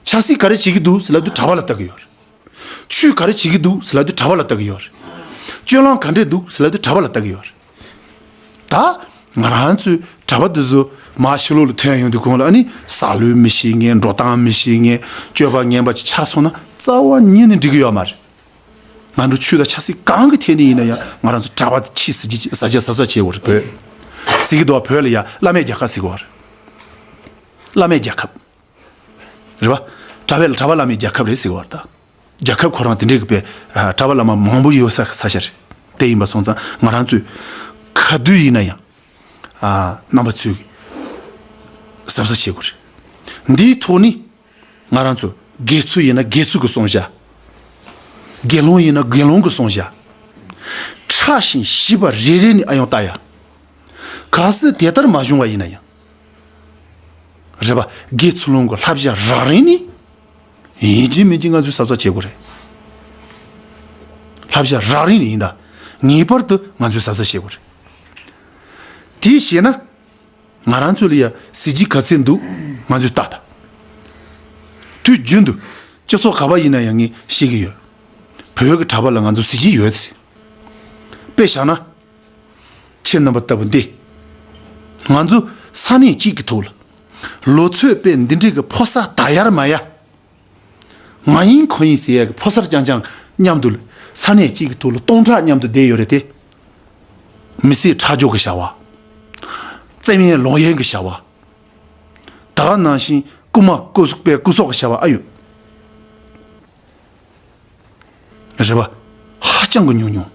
ཆབ་སྲིད་ག་རེ་བྱེད་ཀྱི་འདུག་ཟེར་ལབ་དུས་གྲྭ་པ་ལ་ལྟ་གི་ཡོད་རེད། ཆོས་ག་རེ་བྱེད་ཀྱི་འདུག་ཟེར་ལབ་དུས་གྲྭ་པ་ལ་ལྟ་གི་ཡོད་རེད། སྤྱོད་ལམ་ག་འདྲས་འདུག་ཟེར་ལབ་དུས་གྲྭ་པ་ལ་ལྟ་གི་ཡོད་རེད། ད་ང་རང་ཚོའི་གྲྭ་པ་འདི་ཚོ་མར་ཕྱི་ལོགས་ལ་ཐོན་ཡོང་དུས་གོང་ལ་ཨ་ནི་ཟ་ལུགས་མི་ཤེས་མཁན། འགྲོ་སྟངས་མི་ཤེས་མཁན། སྤྱོད་པ་ངན་པ་ཅིག་ཆགས་སོང་ན་རྩ་བ་ཉིད་ནས་འགྲིག་གི་ཡོད་མ་རེད། ང་ཚོ་ཆོས་དང་ཆབ་སྲིད་གང་གི་ཐད་ནས་ཡིན་ན་ཡང་ང་རང་ཚོ་གྲྭ་པ་ཆེས་གཟི་བརྗིད་ཟ་བྱ་ཟ་ས་བྱེད་དགོས་རེད། བོད་ཟེར་གྱི་འདུག་བ། བོད་ལ་ཡ་བླ་མའི་རྒྱལ་ཁབ་ཟེར་གྱི་ཡོད་རེད། བླ་མའི་རྒྱལ་ཁབ་རེད་བ། གྲྭ་པས་ལ་གྲྭ་པ་བླ་མའི་རྒྱལ་ཁབ་རེད་ཟེར་གྱི་ཡོད་རེད་ད། རྒྱལ་ཁབ་ཁོ་རང་དེ་འདྲའི་གི་པའི་ཨ་གྲྭ་པ་བླ་མ་མང་པོ་ཡོད་ས་ས་ཆ་རེད། དེ་ཡིན་པ་སོང་ཙང་ང་རང་ཚོས་ག་དུས་ཡིན་ན་ཡང་ཨ་རྣམ་པ་ཚོས་གཟབ་གཟབ་བྱེད་དགོས་རེད། འདིའི་ཐོག་ནས་ང་རང་ཚོ་དགེ་ཚུལ་ཡིན་ན་དགེ་ཚུལ་གྱི་བསྲུང་བྱ། དགེ་སློང་ཡིན་ན་དགེ་སློང་གི་བསྲུང་བྱ། གྲྭ་ ཕྲ་ཞིང་ཞིབ་པ་རེ་རེ་ནས་ཨ་ཡོང་ལྟ་ཡ། གལ་སྲིད་དེ་ལྟར་མ་བྱུང་བ་ཡིན་ན་ཡང་། རེད་པ། དགེ་ཚུལ་སློང་གི་བསླབ་བྱ་རགས་རིམ་ནས། ཡིན་གཅིག་མིན་གཅིག་ང་ཚོས་གཟབ་གཟབ་བྱེད་དགོས་རེད། བསླབ་བྱ་རགས་རིམ་ནས་ཡིན་ད། ངེས་པར་དུ་ང་ཚོས་གཟབ་གཟབ་བྱེད་དགོས་རེད། དེ་བྱས་ན། ང་རང་ཚོ་ལ་ཡ་གཟི་བརྗིད་ག་ཚད་འདུག་ང་ཚོས་ལྟ་ད། དུས་རྒྱུན་དུ་སྤྱི་ཚོགས་ག་པ་ཡིན་ན་ཡང་ངས་བཤད་ཀྱི་ཡོད། བོད་ཀྱི་གྲྭ་པ་ལ་ང་ཚོ་གཟི་བརྗིད་ཡོད་ཟེར། དཔེ་བཞག་ན། ཁྱེད་རྣམ་པ་ལྟ་བུ་འདི། ང་ཚོ་ས་གནས་གཅིག་གི་ཐོག་ལ། ལོ་ཚོད་དཔེ་འདི་འདྲའི་གི་ཕོ་གསར་ད་ཡར་མ་ཡར། ང་ཡིན་ཁོ་ཡིན་ཟེར་ཡག་གི་ཕོ་གསར་རྐྱང་རྐྱང་མཉམ་དུ་ས་གནས་གཅིག་གི་ཐོག་ལ་སྟོང་ཕྲག་མཉམ་དུ་བསྡད་ཡོད་རེད་དེ། མི་བསད་ཁྲག་སྦྱོར་གྱི་བྱ་བ། བཙན་གཡེམ་ལོག་གཡེམ་གྱི་བྱ་བ། ད་ག་ནང་བཞིན་རྐུ་མ་རྐུ་པའི་རྐུ་སོག་གི་བྱ་བ་ཨ་ཡོད། རེད་པ། ཧ་ཅང་གི་ཉུང་ཉུང་།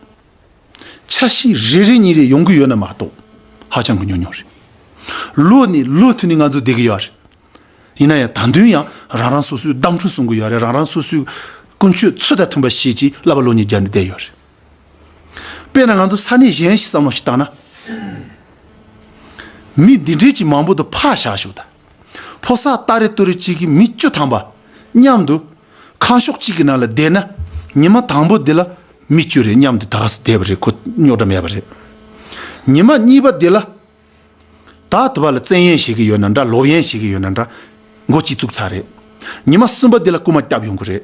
ཆ་ཤས་རེ་རེ་གཉིས་རེ་ཡོང་གི་ཡོད་ན་མ་གཏོགས་ཧ་ཅང་གི་ཉུང་ཉུང་རེད། ལོ་ནས་ལོ་མཐུད་ནས་ང་ཚོ་བསྡད་ཀྱི་ཡོད་རེད། ཡིན་ན་ཡང་ད་དུང་ཡང་རང་རང་སོ་སོའི་གདམ་འཕྲུ་སྲུང་གི་ཡོད་རེད། རང་རང་སོ་སོའི་ཀུན་སྤྱོད་ཚུལ་དང་མཐུན་པ་ཞིག་ཅིག་བསླབ་པ་སློབ་གཉེར་རྒྱག་ནས་བསྡད་ཡོད་རེད། དཔེར་ན་ང་ཚོ་ས་གནས་གཞན་ཞིག་བསམ་བློ་ཞིག་བཏང་ན། མི་འདི་འདྲའི་ཅིག་མང་པོ་དུ་ཕར་བཞག་ཞོག་ད། ཕོ་གསར་ཏ་རེ་ཏུ་རེ་གཅིག་གིས་མི་བཅུ་ཐམ་པ་མཉམ་དུ་ཁང་ཤོག་གཅིག་གི་ནང་ལ་བསྡད་ན། ཉི་མ་དང་པོ་འདི་ལ་མི་བཅུ་རེ་མཉམ་དུ་ད་ག་སེ་བསྡད་པ་རེད། ཁོ་རྙོག་དྲ་མེད་པ་རེད། ཉི་མ་གཉིས་པ་འདི་ལ། ད་དེ་བ་ལ་བཙན་གཡེམ་བྱེད་ཀྱི་ཡོད་ན་འདྲ། ལོག་གཡེམ་བྱེད་ཀྱི་ཡོད་ན་འདྲ། མགོ་གཅིག་བཙུགས་ཚར་རེད། ཉི་མ་གསུམ་པ་འདི་ལ་རྐུ་མ་བརྒྱབ་ཡོང་གི་རེད།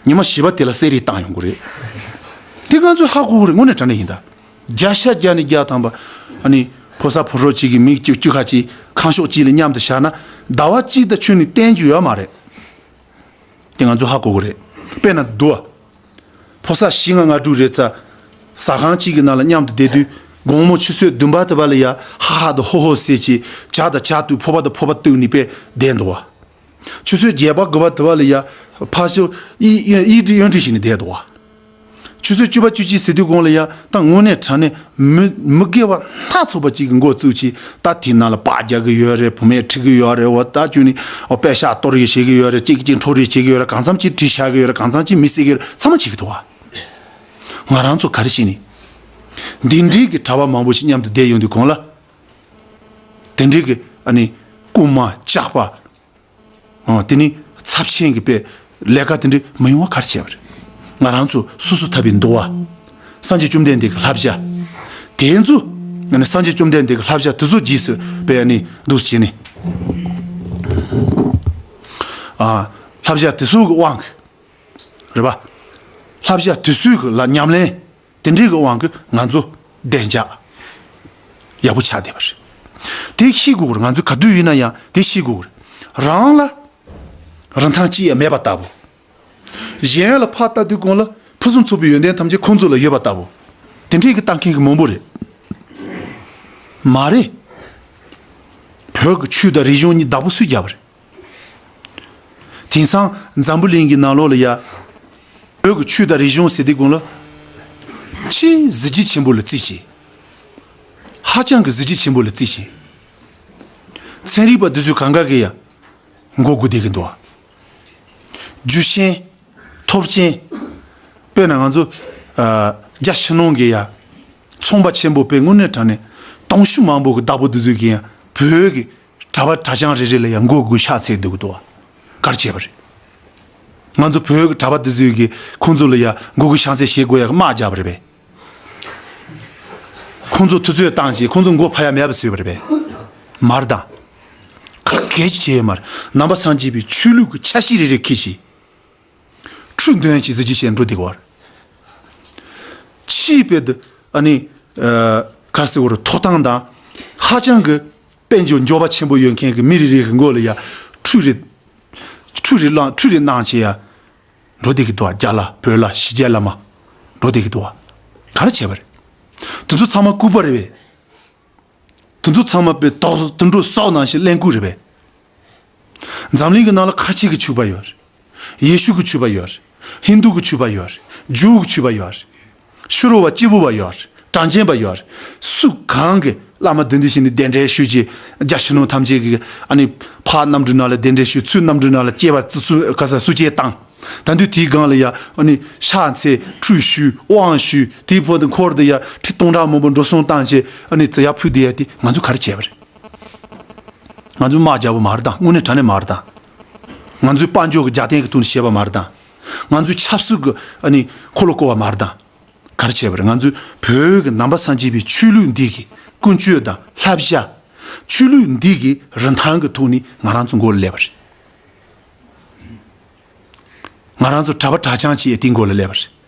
ཉི་མ་བཞི་པ་དེ་ལ་གསེར་རིལ་བཏང་ཡོང་གི་རེད། དེ་ང་ཚོས་ཧ་གོ་གི་རེད། དངོས་གནས་དྲང་གནས་ཡིན་ད། བརྒྱ་ཆ་བརྒྱ་ནས་བརྒྱ་ཐམ་པ། ཨ་ནི་ཕོ་གསར་ཕོ་གྲོགས་གཅིག་གིས་མི་བཅུ་བཅུ་ཁ་གཅིག་ཁང་ཤོག་གཅིག་ལ་མཉམ་དུ་བཞག་ན་ཟླ་བ་གཅིག་དང་ཆུ་ནས་བསྟན་རྒྱུ་ཡོད་མ་རེད། དེ་ང་ཚོ་ཧ་གོ་གི་རེད། དཔེར་ན་འདུག་ཨ། ཕོ་གསར་བཞི་ལྔ་ལྔ་དྲུག་རེ་ཚ། ཟ་ཁང་གཅིག་གི་ནང་ལ་མཉམ་དུ་བསྡད་དུས། དགོང་མོ་ཆུ་ཚོད་བདུན་པ་དེ་བ་ལ་ཡ་ཧ་ཧ་དང་ཧོ་ཧོ་ཟེར་གྱིས་ཇ་དང་ཇ་བཏུགས། ཕོར་པ་དང་ཕོར་པ་བཏུགས་ནས་དཔེ་བསྡད་འདུག་བ། ཆུ་ཚོད་བརྒྱད་པ་དགུ་པ་དེ་བ་ལ་ཡ་ཕར་ཞོག་ཡིད་ཡིད་འདྲི་ཡོན་འདྲི་བྱས་ནས་བསྡད་འདུག་བ། ཆུ་ཚོད་བཅུ་པ་བཅུ་གཅིག་ཟེར་དུས་གོང་ལ་ཡ་ད་དངོས་གནས་དྲང་གནས་མི་མི་དགེ་བ་སྣ་ཚོགས་པ་གཅིག་གི་འགོ་བཙུགས་ཀྱིས། ད་དེའི་ནང་ལ་སྤགས་རྒྱག་གི་ཡོད་རེད། བུད་མེད་ཁྲིད་ཀྱི་ཡོད་རེད། འོ་ད་ཁྱོད་ནི་འོ་པད་ཤག་གཏོར་ཡི་བྱེད་ཀྱི་ཡོད་རེད། གཅིག་གཅིག་འཕྲོག་རེས་བྱེད་ཀྱི་ཡོད་རེད། གང་འཚམ་གཅིག་གྲི་བཞག་གི་ཡོད་རེད། གང་འཚམ་གཅིག་མི་བསད་ཀྱི་ཡོད་རེད། ཚང་མ་བྱེད་ཀྱི་འདུག་བ། ང་རང་ཚོ་ག་རེ་བྱས་ནས། འདི་འདྲའི་གི་གྲྭ་པ་མང་པོ་ཞིག་མཉམ་དུ་བསྡད་ཡོང་དུས་གོང་ལ། དེ་འདྲའི་གི་ཨ་ནི་རྐུན་མ་ཇག་པ། ཨོ། དེ་ནི་ཚབས་ཆེན་གྱི་དཔེ་ལས་ཀ་དེ་འདྲ་མི་ཡོང་བ་ག་རེ་བྱས་པ་རེད། ང་རང་ཚོ་སོ་སོ་ཐར་པའི་འདུལ་བ། སངས་རྒྱས་བཅོམ་ལྡན་འདས་ཀྱི་བསླབ་བྱ། དེ་ཚོ་ཨ་ནི་སངས་རྒྱས་བཅོམ་ལྡན་འདས་ཀྱི་བསླབ་བྱ་དེ་ཚོ་རྗེས་སུ་དཔེ་ཨ་ནི་འདུག་སེ་བྱས་ནས། ཨ། བསླབ་བྱ་དེ་ཚོ་གི་དབང་གིས། རེད་པ། བསླབ་བྱ་དེ་ཚོའི་གི་ལ་ཉམས་ལེན། དེ་འདྲའི་གི་དབང་གིས་ང་ཚོ་བདེ་འཇགས་ཡག་པོ་ཆགས་བསྡད་པ་རེད། དེ་ཤེས་དགོས་རེད། ང་ཚོ་ག་དུས་ཡིན་ན་ཡང་དེ་ཤེས་དགོས་རེད། རང་ལ་རིན་ཐང་ཅི་ཡང་མེད་པ་ལྟ་བུ། གཞན་ལ་ཕར་ལྟ་དུས་གོང་ལ་ཕུན་སུམ་ཚོགས་པའི་ཡོན་ཏན་ཐམས་ཅད་ཁོང་ཚོ་ལ་ཡོད་པ་ལྟ་བུ། དེ་འདྲའི་གི་ལྟ་མཁན་གི་མང་པོ་རེད། མ་རེད། བོད་ཀྱི་ཆོས་དང་རིག་གཞུང་གཉིས་བདག་པོ་སུས་བརྒྱབ་པ་རེད། དེང་སང་འཛམ་བུ་གླིང་གི་ནང་ལོགས་ལ་ཡ། བོད་ཀྱི་ཆོས་དང་རིག་གཞུང་ཟེར་དུས་གོང་ལ། ཆེས་གཟི་བརྗིད་ཆེན་པོ་ལ་བརྩིས་ཤིང་། ཧ་ཅང་གི་གཟི་བརྗིད་ཆེན་པོ་ལ་བརྩིས་ཤིང་། ཚན་རིག་པ་འདི་ཚོས་གང་ག་གིས་ཡང་མགོ་སྒུར་བསྡད་ཀྱི་འདུག་བ། རྒྱུ་ཆེན། ཐོབ་ཆེན། དཔེར་ན་ང་ཚོ། ཨ། རྒྱ་ཕྱི་ནང་གི་ཡ། ཚོང་པ་ཆེན་པོ་དཔེ་དངོས་གནས་དྲང་གནས་དུང་ཕྱུར་མང་པོ་གི་བདག་པོ་འདི་ཚོས་ཀྱིས་ཡང་བོད་ཀྱི་གྲྭ་པ་གྲྭ་རྐྱང་རེ་རེ་ལ་ཡང་མགོ་སྒུར་ཕྱག་འཚལ་སྡོད་ཀྱི་འདུག་བ། ག་རེ་བྱས་པ་རེད། ང་ཚོ་བོད་ཀྱི་གྲྭ་པ་འདི་ཚོས་ཀྱིས་ཁོང་ཚོ་ལ་ཡང་མགོ་སྒུར་ཕྱག་འཚལ་བྱེད་དགོས་ཡག་གི་དམག་རྒྱབ་པ་རེད་པས། ཁོང་ཚོ་དུས་ཚོད་བཏང་བྱས་ཁོང་ཚོ་མགོ་ཕར་ཡ་མེད་པ་བཟོས་པ་རེད་པས། མ་རེད་ད། ག་གེ་ཅི་བྱས་ཡོད་མ་རེད། ནང་པ་སངས་རྒྱས་པའི་ཆོས་ལུགས་ཀྱི་ཆ་ཤས་རེ་རེ་འཁྱེར་བྱས། ཁྲུས་འདོན་གྱི་གཟི་བརྗིད་ཆེན་འགྲོ་བསྡད་ཀྱི་ཡོད་རེད། ཕྱིའི་དཔེ་དེ་ཨ་ནི། ཨ། ག་རེ་ཟེར་དགོས་རེད། ཐོབ་ཐང་དང་། ཧ་ཅང་གི་དཔལ་འབྱོར་འབྱོར་པ་ཆེན་པོ་ཡོད་མཁན་གྱི་མི་རེ་རེ་གི་མགོ་ལ་ཡ། ཁྲུས་རེ། ཁྲུས་རེ་བླངས། ཁྲུས་རེ་གནང་བྱས་ཡ། འགྲོ་བསྡད་ཀྱི་འདུག་བ། རྒྱ་ལ་བོད་ལ་ཕྱི་རྒྱལ་ལ་མར་འགྲོ་བསྡད་ཀྱི་འདུག་བ། ག་རེ་བྱས་པ་རེད། དེ་ཚོ་ཚང་མ་ལྐུགས་པ་རེད་པས། དེ་ཚོ་ཚང་མ་དཔེ་དོག་དུད་འགྲོ་སོག་ནང་བཞིན་གླེན་ལྐུགས་རེད་པས། འཛམ་གླིང་གི་ནང་ལ་ཁ་ཆེ་གི་ཆོས་པ་ཡོད་རེད། ཡེ་ཤུ་གི་ཆོས་པ་ཡོད་རེད། ཧིན་དུ་གི་ཆོས་པ་ཡོད་རེད། ཇུའུ་གི་ཆོས་པ་ཡོད་རེད། ཕྱི་རོལ་བ་སྐྱེས་བུ་བ་ཡོད་རེད། གྲངས་ཅན་པ་ཡོད་རེད། སུ་གང་གི་བླ་མ་འདི་འདི་བཞིན་ནི་གདན་འདྲེན་ཞུས་ཀྱི་རྒྱ་ཕྱི་ནང་ཐམས་ཅད་ཀྱི་ཨ་ནི་ཕར་གནམ་གྲུ་ནང་ལ་གདན་འདྲེན་ཞུས། ཚུར་གནམ་གྲུ་ནང་ལ་སྐྱེས་པ་སུ་ག་ས་སུ་སྐྱེས་བཏང་། ད་དུས་དེའི་སྒང་ལ་ཡ་ཨ་ནི་ཕྱག་འཚལ། ཁྲུས་ཞུས། དབང་ཞུས། དེའི་བར་དུ་འཁོར་དུ་ཡ་ཁྲི་སྟོང་ཕྲག་མང་པོ་འགྲོ་སོང་བཏང་བྱས་ཨ་ནི་ཙི་ཡ་ཕུལ་བསྡད་ཡ་དེ་ང་ཚོས་ག་རེ་བྱས་པ་རེད། ང་ཚོས་དམག་རྒྱག་པ་མ་རེད་དང་། དངོས་གནས་དྲང་གནས་མ་རེད་དང་། ང་ཚོས་དཔལ་འབྱོར་གྱི་རྒྱབ་རྟེན་གྱི་ཐོག་ནས་བྱས་པ་མ་རེད་དང་། ང་ཚོས་ཆབ་སྲིད་ཀྱི་ཨ་ནི་འཁོར་ལོ་བསྐོར་བ་མ་རེད་དང་། ག་རེ་བྱས་པ་རེད། ང་ཚོས་བོད་ཀྱི་ནང་པ་སངས་རྒྱས་པའི་ཆོས་ལུགས་འདི་གི་ཀུན་སྤྱོད་དང་བསླབ་བྱ། ཆོས་ལུགས་འདི་གི་རིན་ཐང་གི་ཐོག་ནས་ང་རང་ཚོ་མགོ་ལ་སླེབས་པ་རེད། ང་རང་ཚོ་གྲྭ་པ་གྲྭ་རྐྱང་བྱས་དེའི་མགོ་ལ་སླེབས་པ་རེད།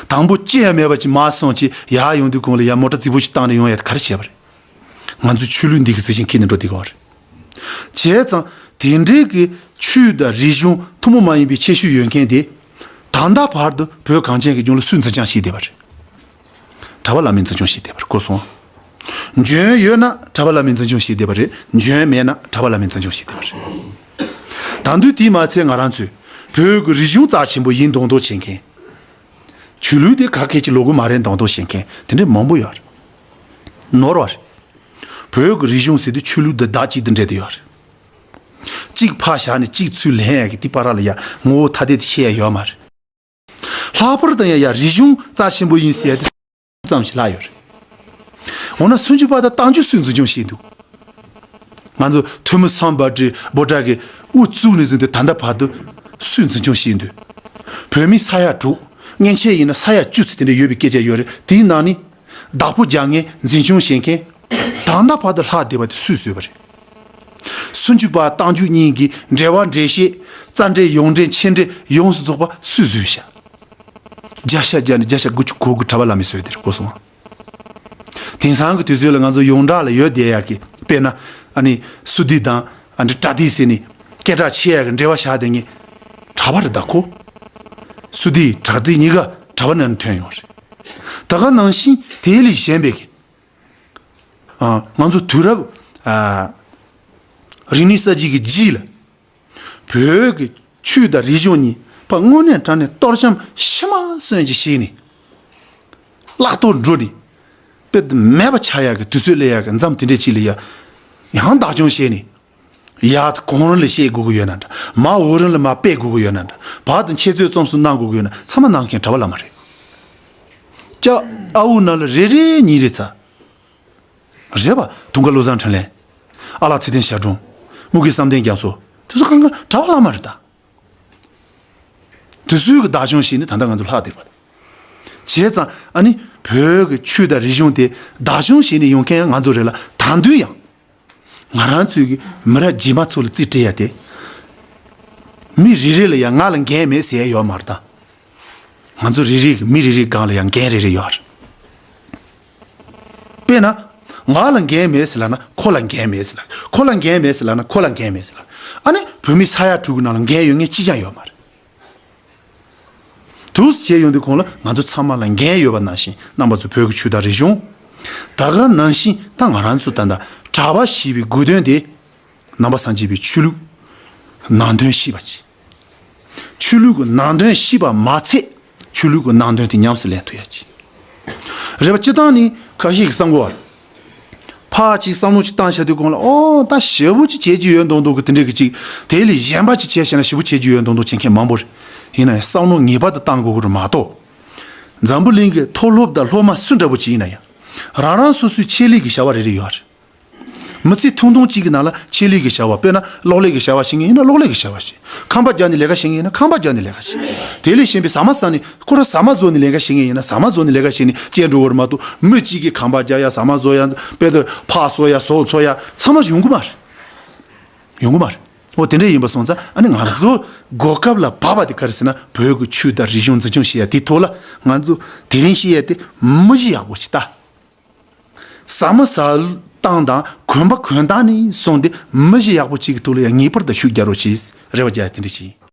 དང་པོ་ཅི་ཡང་མེད་པ་ཅིག་མར་སོང་བྱས་ཡར་ཡོང་དུས་གོང་ལ་ཡར་མོ་ཊ་རྫིག་པོ་ཞིག་བཏང་ནས་ཡོང་ཡ་དེ་ག་རེ་བྱས་པ་རེད། ང་ཚོའི་ཆོས་ལུགས་འདི་གི་གཟི་བྱིན་ཁྱེར་ནས་འགྲོ་བསྡད་ཀྱི་ཡོད་རེད། བྱས་ཙང་དེ་འདྲའི་གི་ཆོས་དང་རིག་གཞུང་ཐུན་མོང་མ་ཡིན་པའི་ཁྱད་ཆོས་ཡོད་མཁན་དེ་ད་ལྟ་བར་དུ་བོད་གངས་ཅན་གྱི་ལྗོངས་ལ་སུས་འཛིན་སྐྱོང་བྱས་བསྡད་པ་རེད། གྲྭ་པ་བླ་མས་འཛིན་སྐྱོང་བྱས་བསྡད་པ་རེད། གོ་སོང་། འཇོན་ཡོད་ན་གྲྭ་པ་བླ་མས་འཛིན་སྐྱོང་བྱས་བསྡད་པ་རེད། འཇོན་མེད་ན་གྲྭ་པ་བླ་མས་འཛིན་སྐྱོང་བྱས་བསྡད་པ་རེད། ད་དུས་དེས་མ་ཚད་ང་རང་ཚོས་བོད་ཀྱི་རིག་གཞུང་རྩ་ཆེན་པོ་ཡིན་མདོག་མདོག་བྱེད་མཁན། ཆོས་ལུགས་དེ་ག་གེ་ཅིག་ལོག་གི་མ་རེད་མདོག་མདོག་བྱེད་མཁན་དེ་འདྲ་མང་པོ་ཡོད་རེད། ནོར་བ་རེད། བོད་ཀྱི་རིག་གཞུང་ཟེར་དུས་ཆོས་ལུགས་དང་བདག་གཅིག་ཏུ་འབྲེལ་དུ་ཡོད་རེད། གཅིག་ཕར་བཞག་ནས་གཅིག་ཚུར་ལེན་ཡ་གི་དེ་བར་ལ་ཡ་ངོ་བོ་ཐ་དད་དེ་ཕྱེ་ཡ་ཡོད་མ་རེད། ལྷག་པར་དུ་ཡང་ཡ་རིག་གཞུང་རྩ་ཆེན་པོ་ཡིན་ཟེར་ཡ་དེ་ཙམ་ཞིག་ལྷག་ཡོད་རེད། འོ་ན་སུམ་ཅུ་པ་དང་རྟགས་འཇུག་སུས་འཛིན་སྐྱོང་བྱས་འདུག་ང་ཚོ་ཐོན་མི་སམ་བྷོ་ཊ་བྷོ་ཊ་གི་དབུ་བཙུགས་ནས་བཟུང་སྟེ་ད་ལྟ་བར་དུ་སུས་འཛིན་སྐྱོང་བྱས་འདུག་བོད་མི་ས་ཡ་དྲུག་མཉེན་ཆས་ཡིན་ན་ས་ཡ་བཅུ་ཙམ་དེ་འདྲ་ཡོད་པའི་སྐད་ཆ་ཡོད་རེད། དེའི་ནང་ནས་བདག་པོ་རྒྱག་མཁན་འཛིན་སྐྱོང་བྱེད་མཁན་ད་ལྟ་བར་དུ་ལྷག་བསྡད་པ་དེ་སུས་བཟོས་པ་རེད། སུམ་ཅུ་པ་རྟགས་འཇུག་གཉིས་ཀྱི་འགྲེལ་བ་འགྲེལ་བཤད་རྩ་འགྲེལ་ཡོངས་འགྲེལ་མཆན་འགྲེལ་ཡོངས་སུ་རྫོགས་པ་སུས་བཟོས་ཤག་བརྒྱ་ཆ་བརྒྱ་ནས་བརྒྱ་ཆ་དགུ་བཅུ་གོ་དགུ་གྲྭ་པ་བླ་མས་བཟོས་དེ་རེད། གོ་སོང་ང་། དེང་སང་གི་དུས་ཚོད་ལ་ང་ཚོ་ཡོངས་གྲགས་ལ་ཡོད་བསྡད་ཡག་གི་དཔེར་ན་ཨ་ནི་སུ་དི་དང་ཨ་ནི་པྲ་ཏི་ཟེར་ནས་སྐད་གྲགས་ཆེ་ཡག་གི་འགྲེལ་བ་བཞག་བསྡད་མཁན་གྲྭ་པ་རེད་ད་ཁོ། སུ་དི་པྲ་ཏི་གཉིས་ཀ་གྲྭ་པ་ནང་ནས་ཐོན་ཡོང་བ་རེད། ད་ག་ནང་བཞིན་དེ་ལས་གཞན་པའི་གི་ཨ། ང་ཚོ་དུས་རབས་ཨ། རིག་གནས་གསར་བརྗེ་གི་རྗེས་ལ་བོད་ཀྱི་ཆོས་དང་རིག་གཞུང་གཉིས་པ་དངོས་གནས་དྲང་གནས་གཏོར་བཤམས་ཤི་མ་གསོན་གྱི་ཞིག་ནས་བརླག་ཐོག་འགྲོ་ནས་དཔེ་མེད་པ་ཆགས་ཡག་གི་དུས་ཚོད་སླེབས་ཡག་གི་མཚམས་དེ་འདྲའི་ཅིག་ལ་ཡ་ཡང་བདག་སྐྱོང་བྱས་ནས་ཡར་གོང་རིམ་ལ་བཤད་དགོས་ཀྱི་ཡོད་ན་འདྲ། མར་འོག་རིམ་ལ་མར་སྤེལ་དགོས་ཀྱི་ཡོད་ན་འདྲ། བར་དུ་འཆད་རྩོད་རྩོམ་གསུམ་གནང་དགོས་ཀྱི་ཡོད་ན་ཚང་མ་གནང་མཁན་གྲྭ་པ་བླ་མ་རེད། ལྕགས་ཨ་འུ་ནང་ལ་རེ་རེ་གཉིས་རེ་ཚ། རེད་པ། དུང་དཀར་བློ་བཟང་འཕྲིན་ལས། ཨ་ལགས་ཚེ་བརྟན་ཞབས་དྲུང་། དམུ་དགེ་བསམ་གཏན་རྒྱ་མཚོ། དེ་ཚོ་གང་ག་གྲྭ་པ་བླ་མ་རེད་ད། དེ་ཚོའི་གི་བདག་སྐྱོང་བྱས་ནས་ད་ལྟ་ང་ཚོ་ལྷག་བསྡད་པ་རེད། བྱས་ཙང་ཨ་ནི་བོད་ཀྱི་ཆོས་དང་རིག་གཞུང་དེ་བདག་སྐྱོང་བྱས་ནས་ཡོང་མཁན་ང་ཚོ་རེད་ལ། ད་དུང་ཡང་ང་རང་ཚོའི་གི་མི་རབས་རྗེས་མ་ཚོ་ལ་རྩིས་སྤྲད་ཡ་དེ། མི་རེ་རེ་ལ་ཡང་ང་ལ་འགན་མེད་ཟེར་ཡ་ཡོད་མ་རེད་ད། ང་ཚོ་རེ་རེ་གི་མི་རེ་རེའི་སྒང་ལ་ཡང་འགན་རེ་རེ་ཡོད་རེད། དཔེར་ན། ང་ལ་འགན་མེད་ཟེར་ལབ་ན་ཁོ་ལ་འགན་མེད་ཟེར་ལབ། ཁོ་ལ་འགན་མེད་ཟེར་ལབ་ན་ཁོ་ལ་འགན་མེད་ཟེར་ལབ། ཨ་ནི་བོད་མི་ས་ཡ་དྲུག་གི་ནང་ལ་འགན་ཡོད་མཁན་གཅིག་ཀྱང་ཡོད་མ་རེད། འདུག་སེ་བྱས་ཡོང་དུས་གོང་ལ་ང་ཚོ་ཚང་མ་ལ་འགན་ཡོད་པ་ནང་བཞིན་རྣམ་པ་ཚོ་བོད་ཀྱི་ཆོས་དང་རིག་གཞུང་། ད་ག་ནང་བཞིན་ད་ང་རང་ཚོ་ད་ལྟ་གྲྭ་པ་ཞེས་པའི་དགོས་དོན་དེ་ནང་པ་སངས་རྒྱས་པའི་ཆོས་ལུགས་ནང་དོན་ཤེས་པ་བྱས། ཆོས་ལུགས་ཀྱི་ནང་དོན་ཤེས་པ་མ་ཚད་ཆོས་ལུགས་ཀྱི་ནང་དོན་དེ་ཉམས་སུ་ལེན་ཐུབ་ཡ་གྱི་རེད་པ། སྤྱིར་བཏང་ནི་ཁ་ཤས་ཀྱིས་བསམ་གོ་བ་རེད། ཕར་ཅིག་བསམ་བློ་ཅིག་བཏང་བྱ་དུས་གོང་ལ་ཨོ་ད་ཞེ་པོ་ཅིག་བྱེད་རྒྱུ་ཡོད་མདོག་མདོག་གི་དེ་འདྲས་ཀྱི་ཅིག་དེ་ལས་གཞན་པ་ཅིག་བྱས་བྱས་ན་ཞེ་པོ་བྱེད་རྒྱུ་ཡོད་མདོག་མདོག་བྱེད་མཁན་མང་པོ་རེད། ཡིན་ན་ཡང་བསམ་བློ་ངེས་པར་དུ་བཏང་དགོས་ཀྱི་རེད་མ་གཏོགས། འཛམ་བུ་གླིང་གི་མཐོ་སློབ་དང་སློབ་མ་སུ་འདྲ་པོ་ཅིག་ཡིན་ན་ཡང་། རང་རང་སོ་སོའི་ཆེད་ལས་ཀྱི་བྱ་བ་རེ་རེ་ཡོད་རེད། མི་ཚེ་ཐུང་ཐུང་གཅིག་གི་ནང་ལ་ཆེད་ལས་ཀྱི་བྱ་བ། དཔེར་ན་གློག་ཀླད་ཀྱི་བྱ་བ་བྱེད་མཁན་ཡིན་ན་གློག་ཀླད་ཀྱི་བྱ་བ་བྱེད། ཁང་པ་རྒྱག་ནས་ལས་ཀ་བྱེད་མཁན་ཡིན་ན་ཁང་པ་རྒྱག་ནས་ལས་ཀ་བྱེད། དེ་ལས་གཞན་པའི་ཟ་མ་ཟ་ནས་ཁོ་རང་ཟ་མ་བཟོ་ནས་ལས་ཀ་བྱེད་མཁན་ཡིན་ན་ཟ་མ་བཟོ་ནས་ལས་ཀ་བྱེད་ནས་སྐྱེལ་འགྲོ་བར་མ་གཏོགས། མི་གཅིག་གིས་ཁང་པ་རྒྱག་ཡ། ཟ་མ་བཟོ་ཡ། དཔེ་དེ་ཕག་གསོ་ཡ། ཟོག་འཚོ་ཡ། ཚང་མ་ཡོང་གི་མ་རེད། ཡོང་གི་མ་རེད། འོ་དེ་འདྲ་ཡིན་པ་སོང་ཙང་ཨ་ནི་ང་ཚོ་གོ་སྐབས་ལ་བབས་པ་དེ་ག་རེ་ཟེར་ན། བོད་ཀྱི་ཆོས་དང་རིག་གཞུང་འཛིན་སྐྱོང་བྱེད་ཡ་དེའི་ཐོག་ལ་ང་ཚོ་དེ་རིང་བཤད་ཡ་དེ་མི་གཞི་ཡག་པོ་ཞིག་ལྟ། ཟ་མ་ཟ་སྟངས་དང་གོན་པ་གོན་སྟངས་ནས་བཟུང་སྟེ་མི་གཞི་ཡག་པོ་གཅིག་གི་ཐོག་ལ་ཡང་ངེས་པར་དུ་ཤུགས་རྒྱག་རོགས་གྱིས། རེ་བ་རྒྱག་ཡ་དེ་འདྲ་ཞིག་ཡིན།